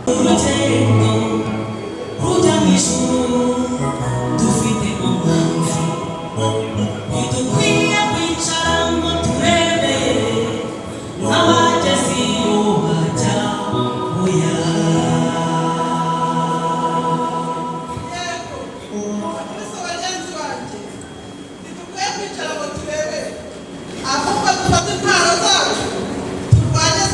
Speaker 11: Urugendo rujya mu ijuru dufite umwanzi, ntidukwiye kwicara ngo turebe nk'abageze iyo bajya. Oya.
Speaker 12: Yego, abakristo bagenzi banjye, ntidukwiye kwicara ngo turebe, ahubwo dufate intwaro zacu turwanye.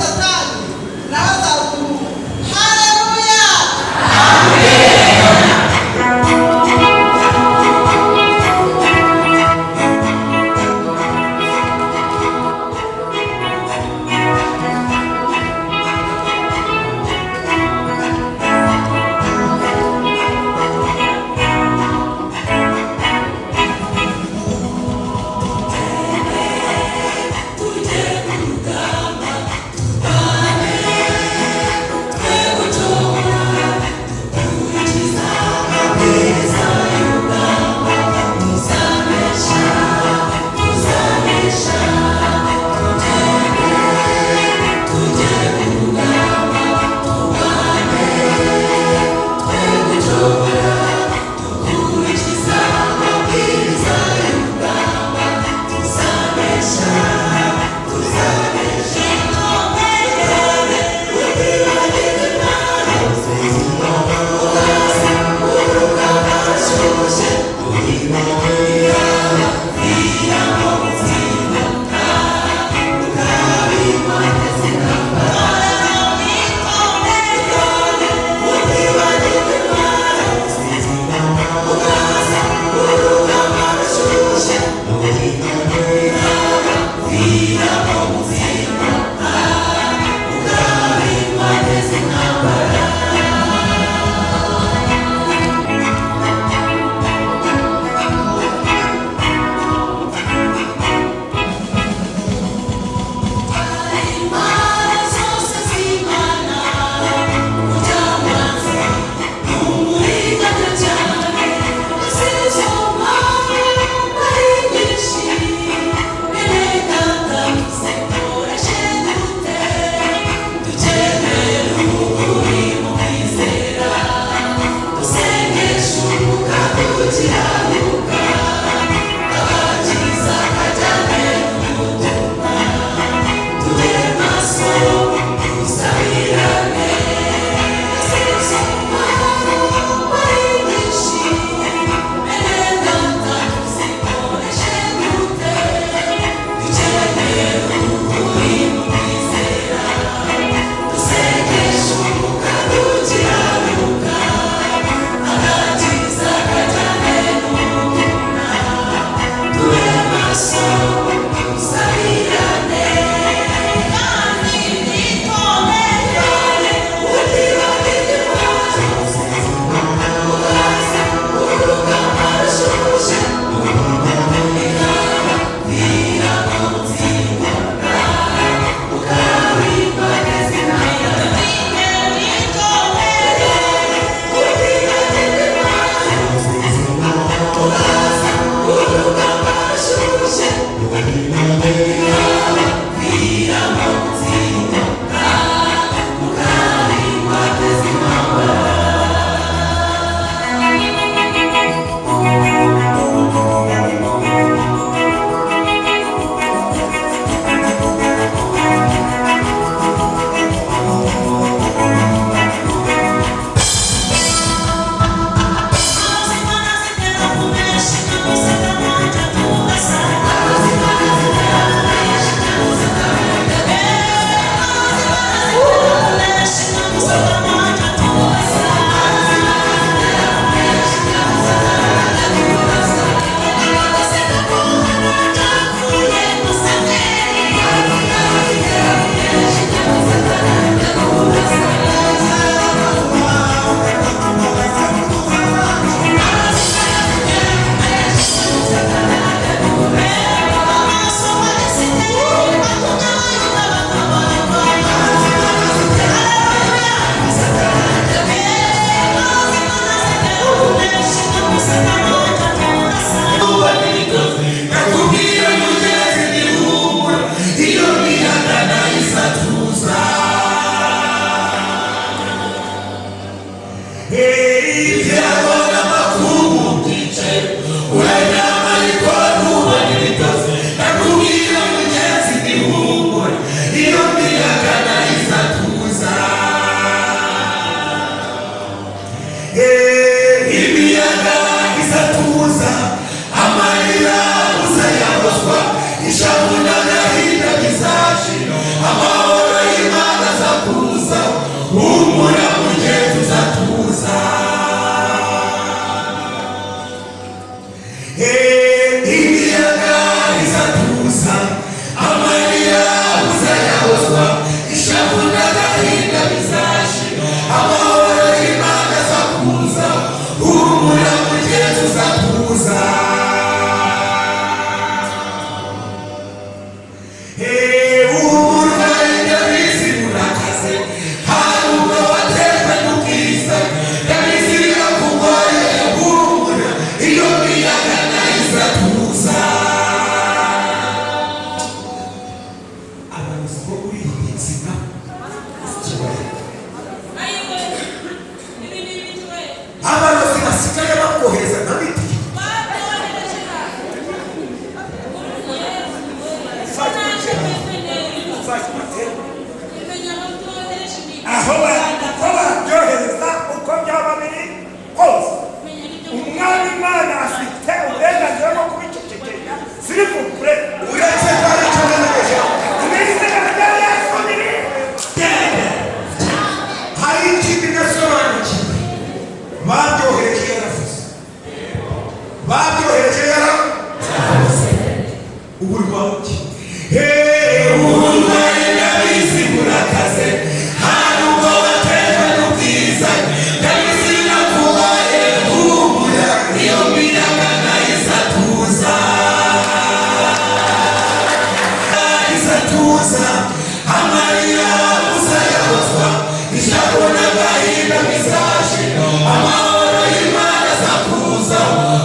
Speaker 5: Ishavu n'agahinda bizashira, amahoro y'Imana azakuza.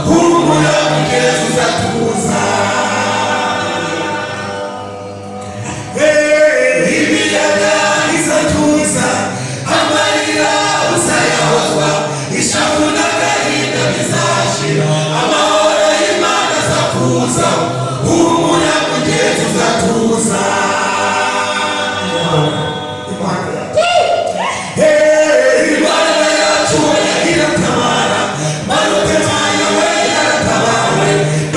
Speaker 5: Humura mugenzi, uzatuza. Imiyaga izatuza, amarira uzayahozwa. Ishavu n'agahinda bizashira, amahoro y'Imana azakuza. Humura mugenzi, uzatuza. Imana yacu iratabara. Marutemayo we yaratabawe,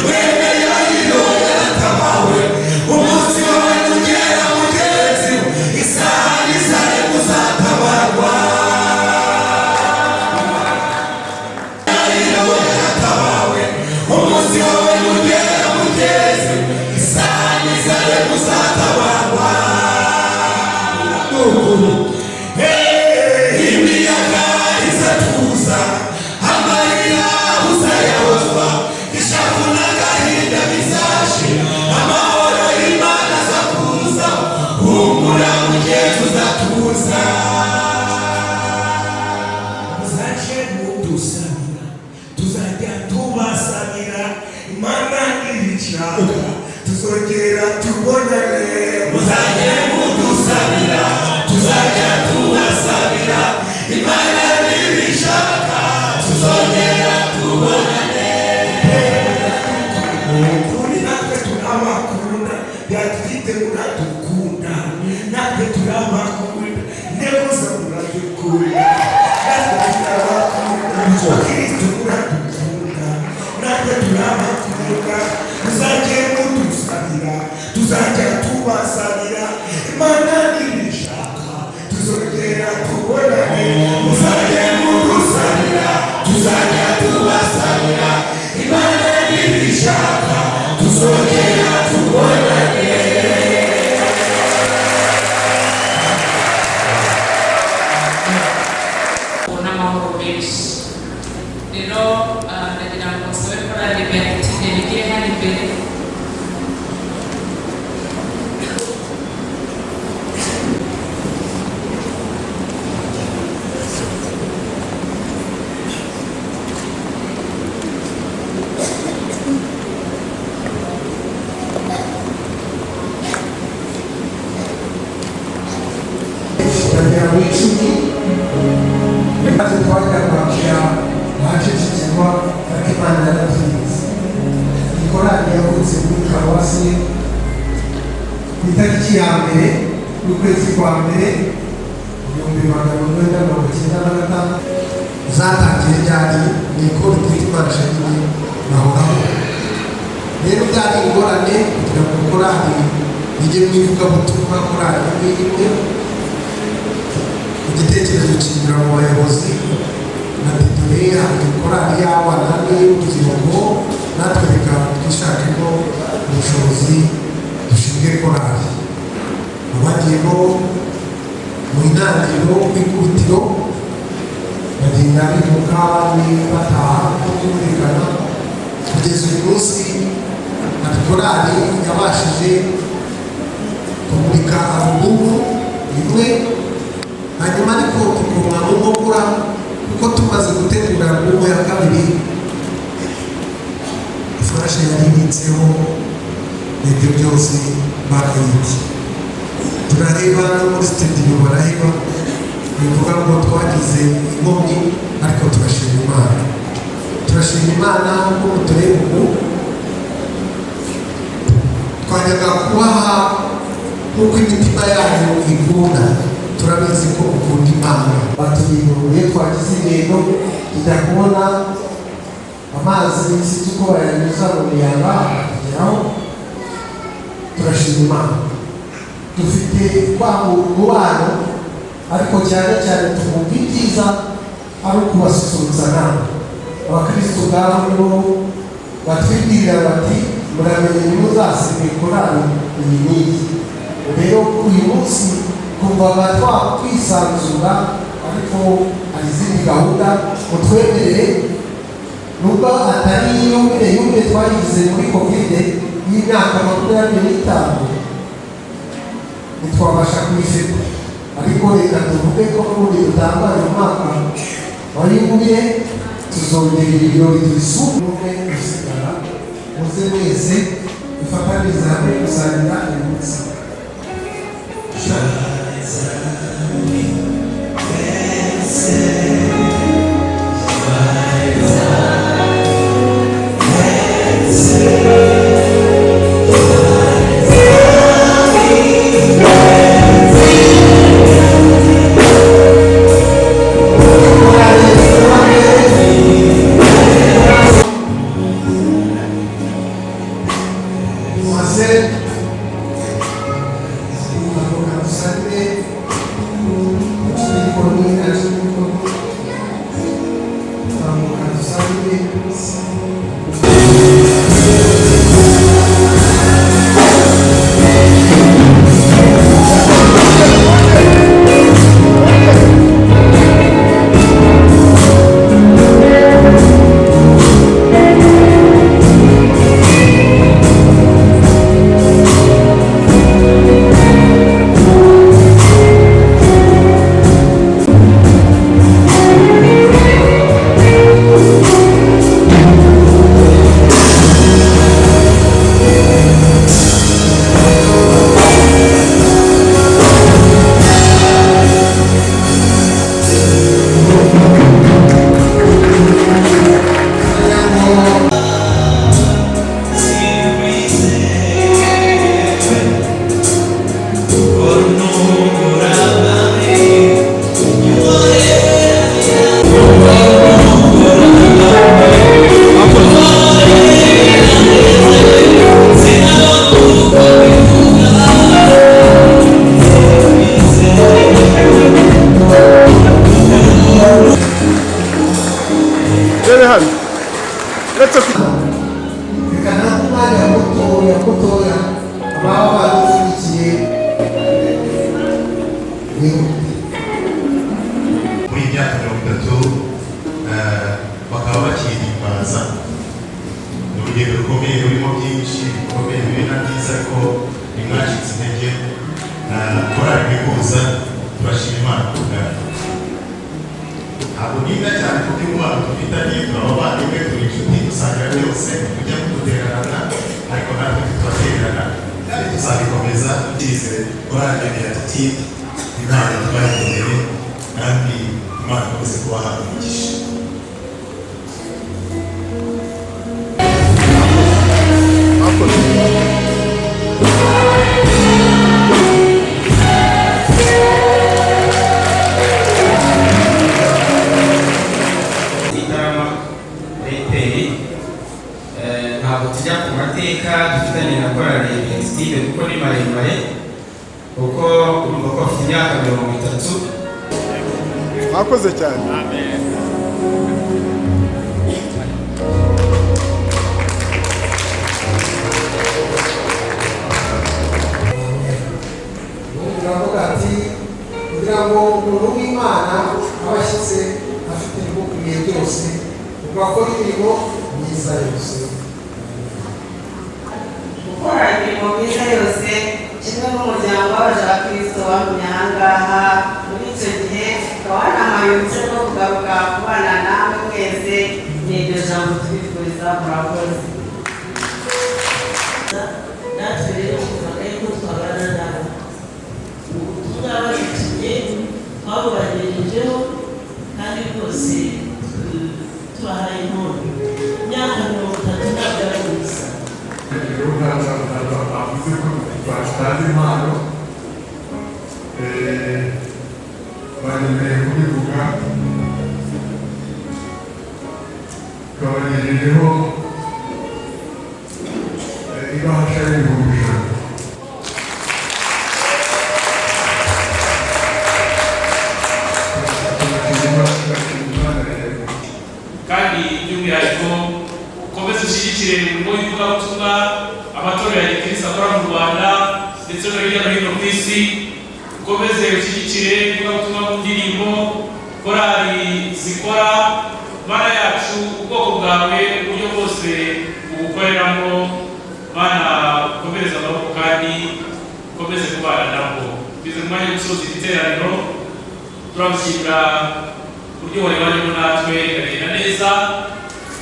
Speaker 5: mwene Yayiro yaratabawe. Umunsi wawe nugera mugenzi, isaha n'isaha uzatabarwa. Yayiro yaratabawe. Umunsi wawe nugera mugenzi, isaha n'isaha uzatabarwa. Imiyaga izatuza, amarira uzayahozwa. Ishavu n'agahinda bizashira, amahoro y'Imana azakuza. Humura mugenzi, uzatuza.
Speaker 7: Muzaje mudusabira, tuzajya tubasabira. Imana nibishaka tuzongera tubonane.
Speaker 5: Muzajye mudusabira, tuzajya tubasabira. Imana nibishaka tuzongera tubonane.
Speaker 7: Ukuri natwe turabakunda, byatwite muradukunda, natwe turabakunda. Neza muradukunda, natwe turabakunda. Kristo muradukunda, natwe turabakunda. Muzajye mudusabira, tuzajya tubasabira. Imana nibishaka tuzongera tubonane.
Speaker 5: Muzajye mudusabira, tuzajya tubasabira. Imana nibishaka tuzongera tubonane.
Speaker 1: N'amahoro menshi. Rero ndagira ngo nsabe korali Benedictine bigire hano imbere.
Speaker 2: Bagera mu 10 maze twajya kwakira ahacecekerwa, ariko Imana yarabyize. Iyi korali yavutse muri paruwasi ku itariki ya 1 y'ukwezi kwa mbere 1996. Zatangiye ryari? Ni ikoro ryitwa Shanyine bahoraho. Rero byari ingorane kugira ngo korali ijye mu ivugabutumwa, korali imwe imwe. Igitekerezo kinyura mu bayobozi na dore hari korali y'abana n'iy'urubyiruko, natwe reka twishakemo ubushobozi dushinge korali. Abagiyemo mu intangiriro ku ikubitiro bagenda bimuka, abandi bataha no kumvikana, kugeza uyu munsi hari korali yabashije kumurika alubumu imwe. Hanyuma ariko tukoma mu nkokora kuko tumaze gutegura alubumu ya kabiri, ifurashe yari ibitseho ibyo byose barayibye. Turareba no muri studio baraheba. Bivuga ngo twagize inkomyi, ariko turashima Imana, turashima Imana ko mutureba ubu. Twajyaga kubaha nk'uko imitima yanyu ikunda. Turabizi ko ukunda Imana. Batuyiguruye, twagize intego, tujya kubona amazi sinzi uko bayanyuza mu miyaga akatugeraho. Turashima Imana, dufite kwagura umubano, ariko cyane cyane twumva ibyiza ari ukubasusurutsa namwe. Abakristo ubwabo nibo batwibwirira bati: "Muramenye ntimuzasibe korali iyi n'iyi." Rero uyu munsi kumvaga twakwisanzura, ariko hari izindi gahunda mutwemerere, nubwo atari yubile. Yubile twayigize muri COVID y'imyaka 25, ntitwabasha kuyifata. Ariko reka tuvuge ko n'ubundi dutangaje umwaka wa yubile, tuzongera ibirori tubisumbuye gusigara. Muze mwese dufatanyirize hamwe gusangira uyu munsi. Marcel, dusanire ikoni, tambuka dusangire.
Speaker 6: Rebe hano uretse ku
Speaker 2: Reka nawe umwanya mutoya mutoya ababa badupfunyikiye wihute.
Speaker 13: Muri iyi myaka 30 bakaba bakihimbaza, ni urugendo rukomeye rurimo byinshi bikomeye, bibi na byiza, ariko ntimwacitse intege na korali Integuza. Turashima Imana ku bwayo. Ntabwo ninda cyane kuko umubano dufitanye, turabavandimwe, turi inshuti, dusangira byose, tujya kudutererana ariko natwe ntitubatererana, kandi tuzabikomeza. Byizere korali Beatitude, Imana twayigendeye kandi Imana ikomeze kubaha umugisha.
Speaker 14: Gitarama Reteri, ntabwo tujya ku mateka dufitanye na korali Beatitude kuko ni maremare, kuko urumva ko bafite imyaka 30.
Speaker 6: Mwakoze cyane.
Speaker 2: Ubundi uravuga ati kugira ngo umuntu w'Imana abe ashyitse, afite ibimukwiye byose, ubwo akora imirimo myiza yose.
Speaker 15: Gukora imirimo myiza yose kimwe n'umuryango w'abajakristo bagumye aha ngaha muri icyo gihe, ukaba wanamaye uruhushya rwo kugaruka kubana namwe mwese. Ni iryo jambo tubifuriza. Murakoze.
Speaker 16: Natwe rero twumvaga yuko twabana nabo. Ubutumwa badutumye twabubagejejeho kandi rwose tubahaye impundu. Imyaka 30 ntabwo ari ubusa.
Speaker 17: Bavuze ko batanze impano, banyemereye kubivuga, twabagejejeho ibahasha y'100,000.
Speaker 3: Kandi by'umwihariko ukomeze ushyigikire umurimo w'ivugabutumwa amatorero ya gikristo akora mu Rwanda ndetse no hirya no hino ku isi. Ukomeze ushyigikire ivugabutumwa mu ndirimbo korali zikora. Mana yacu, ubwoko bwawe uburyo bwose ubukoreramo, Mana ukomereze amaboko kandi ukomeze kubana nabo. Bize. umwanya wo gusoza iri teraniro. Turagushimira uburyo warebanyemo natwe ikagenda neza,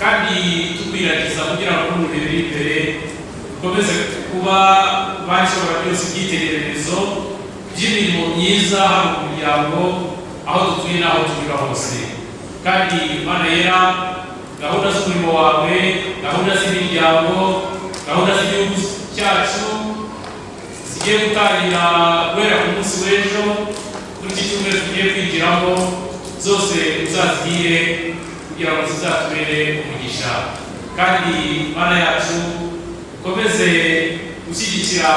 Speaker 3: kandi tukwiragiza kugira ngo mu bihe biri imbere ukomeze kuba bashobora byose ibyitegererezo by'imirimo myiza hano mu muryango, aho dutuye n'aho tunyura hose. Kandi Mana yera, gahunda z'umurimo wawe, gahunda z'imiryango, gahunda z'igihugu cyacu zigiye gutangira guhera ku munsi w'ejo muri iki cyumweru tugiye kwinjiramo, zose uzazigire kugira ngo zizatubere umugisha. Kandi Mana yacu, ukomeze gushyigikira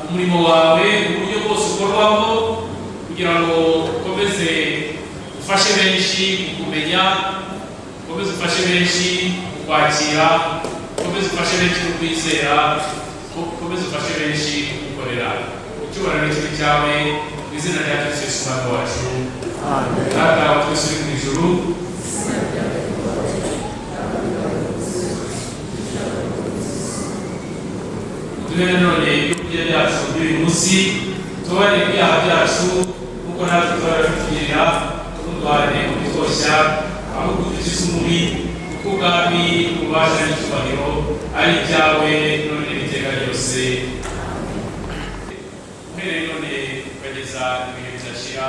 Speaker 3: umurimo wawe mu buryo bwose ukorwamo, kugira ngo ukomeze ufashe benshi kukumenya, ukomeze ufashe benshi kukwakira, ukomeze ufashe benshi kukwizera, ukomeze ufashe benshi kugukorera. Icyubahiro n'ikibi cyawe, mu izina rya Kristo Yesu Umwami wacu. Data wa twese uri mu ijuru, duhe nanone ibyo kurya byacu by'uyu munsi, tubabarire ibyaha byacu nk'uko natwe tuzahora bitugirira, ntuduhane mu bitwoshya, ahubwo udukize umubi, kuko ubwami, ububasha n'icyubahiro ari ibyawe none n'iteka ryose, uhereye none ukageza ibihe bizashira.